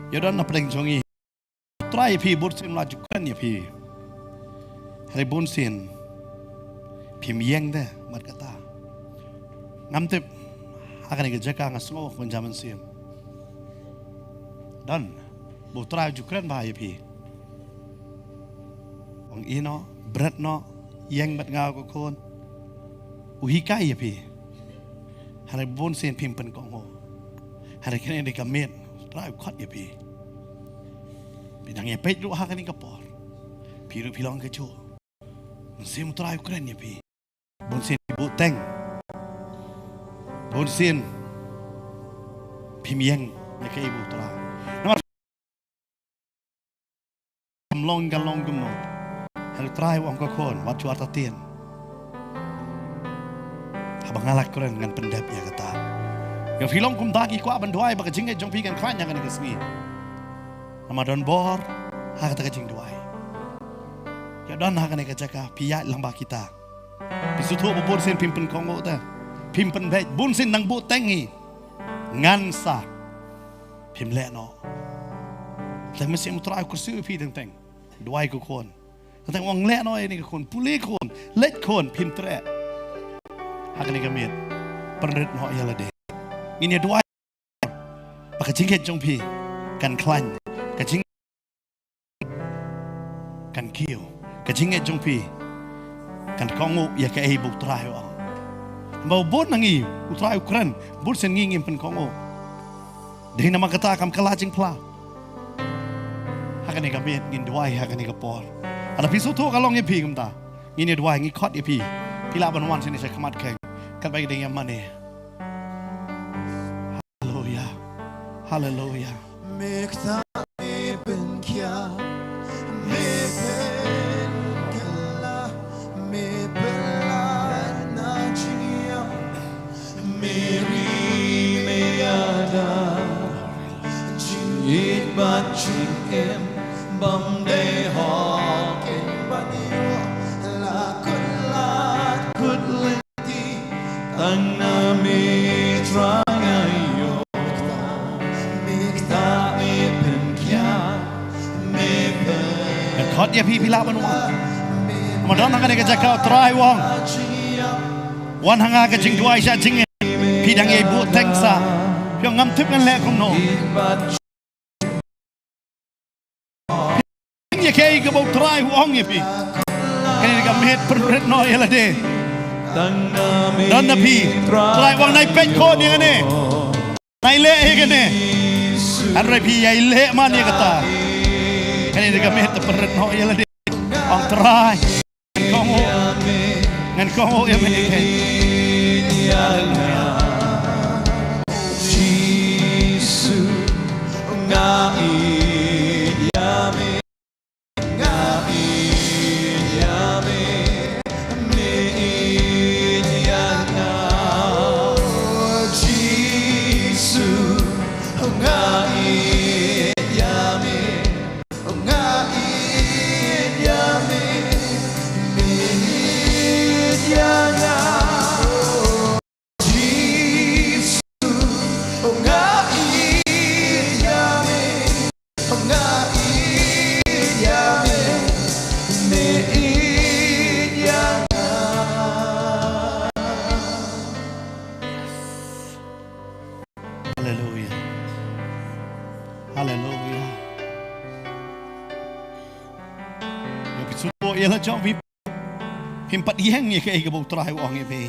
Ïa don na pdeng jong ngi. Trai ïa phi, bun sien la ju kren ïa phi. Hynrei bun sien phim ïeng de, mat kata. Ngam tip, ha kane ka jaka nga sngew kumne mynsiem. Don ba U Trai u ju kren bha ïa phi. Ong ïehnoh, bret noh, ïeng bad nga ko khun. U hikai ïa phi. Hynrei bun sien phim pynkohnguh. Hynrei kane dei ka miet, U Trai u khot ïa phi. Phi dang ïa peit ruh ha kane ka por. Phi ruh phi long kajuh. Mynsiem U Trai u kren ïa phi. Bun sien phi buh teng. Bun sien phim ïeng ïa kaei ba U Trai. Namar kam long, kan long kumno. Hynrei U Trai u ong ko khun, wat ju artatien. Haba nga la kren ngan pyndep ïa kata. Ïa phi long kumta, ngi kwah ban duwai ba ka jingngeit jong phi kan khlaiñ ha kane ka sngi. Namar don bor ha kata ka jingduwai. Ïa don ha kane ka jaka, phi ïaid lang bad kita. Phi sngewthuh ba bun sien phim pynkohnguh te. Phim pynbeit, bun sien nang buh teng hi. Ngan sa. Phim leh noh. Teng mynsiem U Trai u kyrsieh ïa phi teng teng. Duwai ko khun. Teng teng u ong leh noh ïa kane ka khun. Pule khun. Leit khun phim treh. Ha kane ka miet. Pynrit noh ïa lade. Ngin ïa duwai. Ba ka jingngeit jong phi kan khlaiñ. Ka jing kan kiew. Ka jingngeit jong phi kan kohnguh ïa kaei ba U Trai u ong. Ba bun na ngi U Trai u kren, bun sien ngi ngim pynkohnguh. Dei namar kata kam kylla jingphla. Ha kane ka miet ngin duwai ha kane ka por. Lada phi sngewthuh ka long ïa phi kumta, ngin ïa duwai, ngi khot ïa phi. Phi lah ban wan shane sha khmat keiñ. Katba ngi dang ïa mane. Haleluya. Haleluya. Me kta me pynkhia, me pynkylla, me pynlait na jingïap, me ri me ïada, jingïeit bad jingim bym dei hok ban ïoh, la kut lad kut lynti. Tang na me Trai nga ïoh. Me kta me pynkhia, me pyn- Nga khot ïa phi, phi lah ban wan. Namar don ha kane ka jaka U Trai u ong, wan ha nga ka jingduwai sha jingim. Phi dang ïai buh teng sa. Phi ong ngam tip ngan leh kumno. Ïa kaei kaba U Trai u ong ïa phi. Kane ka miet pynrit noh ïa lade. Don na phi. Trai u ong nai peit khun ïa kane. Nai leh ïa kane. Hynrei phi ïai leh man ïa kata. Kane ka miet pynrit noh ïa lade. Ong Trai. Ngan kohnguh, ngan kohnguh ïa me. Haleluya. Jisu, nga ïeit ïa me. Nga ïeit ïa me. Me ïeit ïa nga. Jisu, nga ïeit ïa me. Nga ïeit ïa me, me ïeit ïa nga. Jisu, nga ïeit ïa me, nga ïeit ïa me, me ïeit ïa nga. Haleluya. Haleluya. Ïa phi sngewthuh ïa la jong phi, phim pat ïeng ïa kaei kaba U Trai u ong ïa phi.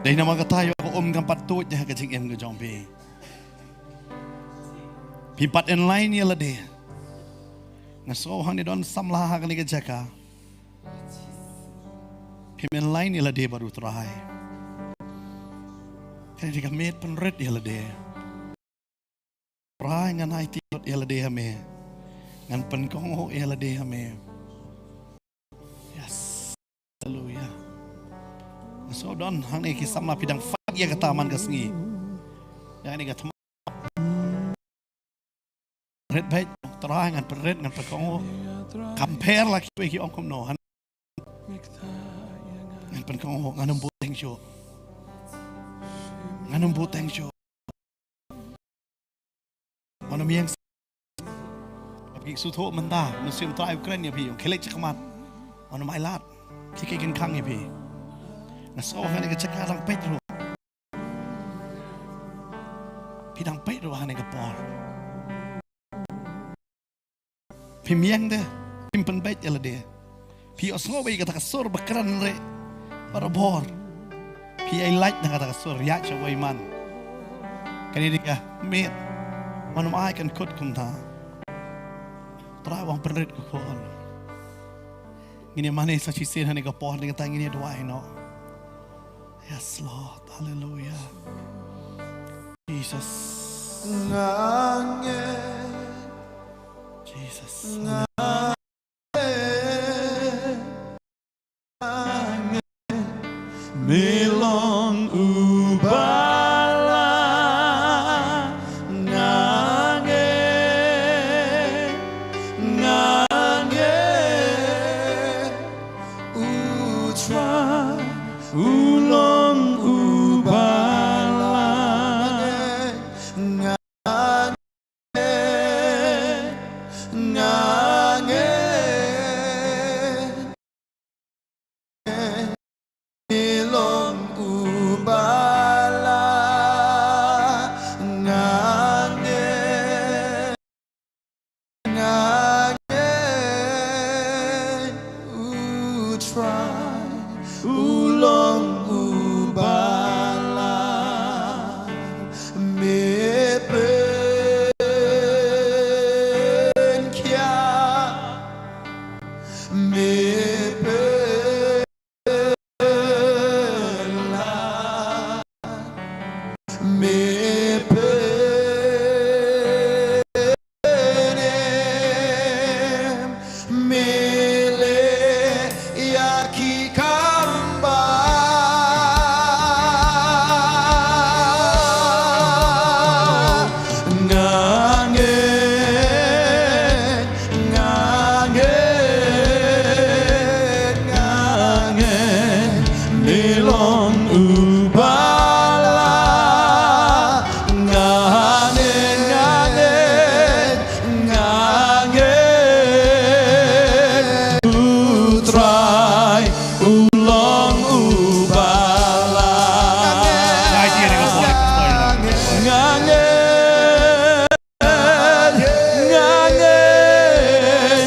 Dei namar kata ïa ka um kam pat tuid ha ka jingim ka jong phi. Phim pat enline ïa lade. Nga sngew hangne don samla ha kane ka jaka. Phim enline ïa lade bad U Trai. Kane dei ka miet pynrit ïa lade. Trai ngan aiti lut ïa lade ha me. Ngan pynkohnguh ïa lade ha me. Yes. Haleluya. Nga sngew don hangne ki samla phi dang fight ïa kata man ka sngi. Ïa kane ka thma. Rit beit, Trai ngan pynrit, ngan pynkohnguh. Compare la kiwei ki ong kumno. Ngan pynkohnguh, ngan ym buteng shuh. Ngan ym buteng shuh. Wan ym ïeng. Phi sngewthuh mynta, mynsiem Trai u kren ïa phi, ong khie leit shakhmat. Wan ym ailad. Khie khie kynkhang ïa phi. Nga sngew ha kane ka jaka dang peit ruh. Phi dang peit ruh ha kane ka por. Phim ïeng de, phim pynbeit ïa lade. Phi ïohsngew ba ïa kata ka sur ba kren re. Barabor. Phi ïai lait na kata ka sur ïaid shawei man. Kane dei ka miet. Wan ym ai kan kut kumta. Trai wan pynrit ko khun. Ngin ïa mane sa shisien ha kane ka por, ngin ïa duwai noh. Yes, Lord. Hallelujah. Jesus. Jesus. Me long u ba la nga nge, nga nge, u Trai u long u ba la. Me pynim, me leh ïa ki kam ba nga ngeit, nga ngeit, nga ngeit, me long u ba lah. Nga ngeit, nga ngeit, nga ngeit, u Trai u long u ba lah. Nga ngeit, nga ngeit, nga ngeit,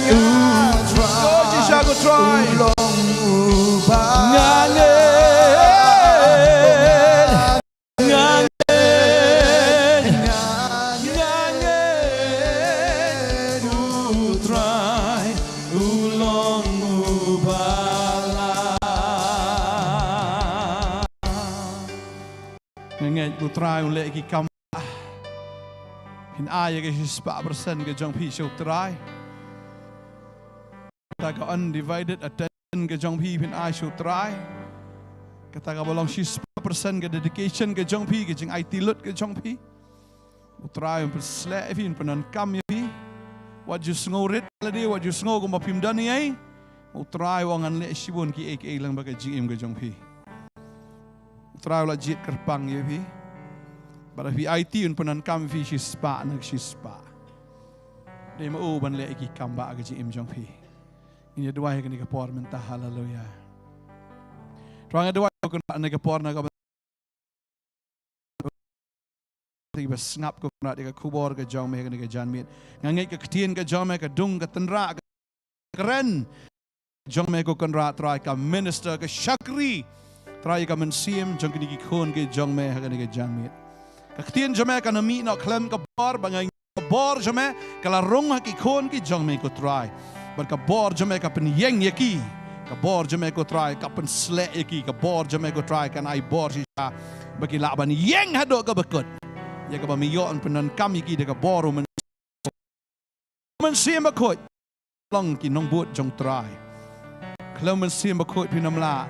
u Trai. Nga ngeit, nga ngeit, nga ngeit, u Trai u long u ba lah. Nga ngeit u Trai un leh ki kam. Phin ai ïa ka shispah percent ka jong phi sha u Trai. Kata ka undivided attention ka jong phi phin ai sha u Trai. Kata kaba long shispah percent ka dedication ka jong phi, ka jingaiti lut ka jong phi. U Trai un pynsleh ïa phi, un pyndonkam ïa phi. Wat ju sngew rit lade, wat ju sngew kumba phim don ei ei. U Trai u ong ngan leh shibun kiei kiei lyngba ka jingim ka jong phi. U Trai u la jied kyrpang ïa phi. Bad phi aiti un pyndonkam ïa phi shispah na shispah. Dei ma u ban leh ïa ki kam ba ka jingim jong phi. Ngin ïa duwai ha kane ka por mynta, haleluya. Trai nga duwai ha kane ka por na ka Te ba sngap ko Kynrad ïa ka khubor ka jong me ha kane ka janmiet. Nga ngeit ka ktien ka jong me ka dung ka tynrah ka kren jong me ko Kynrad Trai, ka minister ka shakri Trai ïa ka mynsiem jong kine ki khun ki jong me ha kane ka janmiet. Ka ktien jong me kan mih noh khlem ka bor ba nga ngeit ka bor jong me ka la rung ha ki khun ki jong me ko Trai. Bad ka bor jong me ka pynïeng ïa ki. Ka bor jong me ko Trai ka pynsleh ïa ki. Ka bor jong me ko Trai kan ai bor shisha ba ki lah ban ïeng haduh kaba kut. Ïa kaba me ïoh ban pyndonkam ïa ki da ka bor u Myn-, Mynsiem Bakhuid. Long ki nongbud jong Trai. Khlem Mynsiem Bakhuid phin ym lah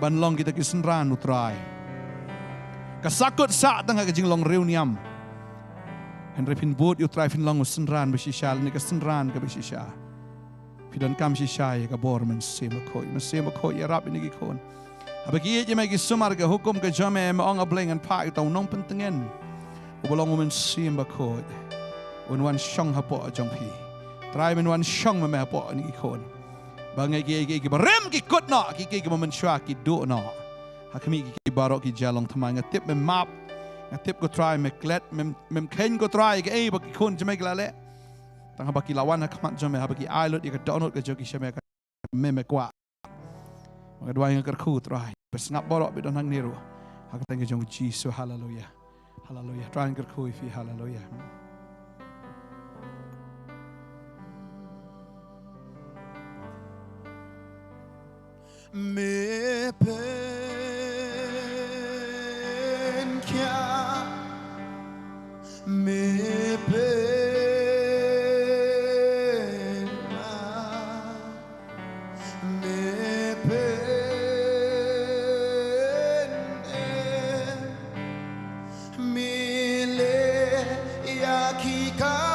ban long kita ki synran u Trai. Ka sahkut sah tang ha ka jinglong riewniam. Hynrei phin bud ïa u Trai phin long u synran ba shisha lane ka synran kaba shisha. Phi donkam shisha ïa ka bor Mynsiem Bakhuid. Mynsiem Bakhuid ïarap ïa kine ki khun. Haba ki ïeit ïa me ki sumar ka hukum ka jong me, me ong A Blei ngan phah ïa uta u nongpyntngen. Uba long u Mynsiem Bakhuid un wan shong hapoh jong phi. Trai men wan shong ma me hapoh kine ki khun. Ba ngi ki, ki, ki barim ki kut noh, ki, ki, ki ba mynshuwa ki duh noh. Ha khmih ki, ki baroh ki jia long thymmai, nga tip mem map. Nga tip ko Trai me klet, mem, mem kheiñ ko Trai ïa kaei ba ki khun jong me ki la leh. Tang haba ki la wan ha khmat jong me, haba ki ai lut ïa ka dohnud ka jong ki sha me, ka me me kwah. Nga duwai nga kyrkhu Trai. Ba sngap baroh ba don hangne ruh. Ha ka kyrteng ka jong u Jisu, haleluya. Haleluya. Trai nga kyrkhu ïa phi, haleluya. Me pynkhia, me pynmap, me pynim, me leh ïa ki kam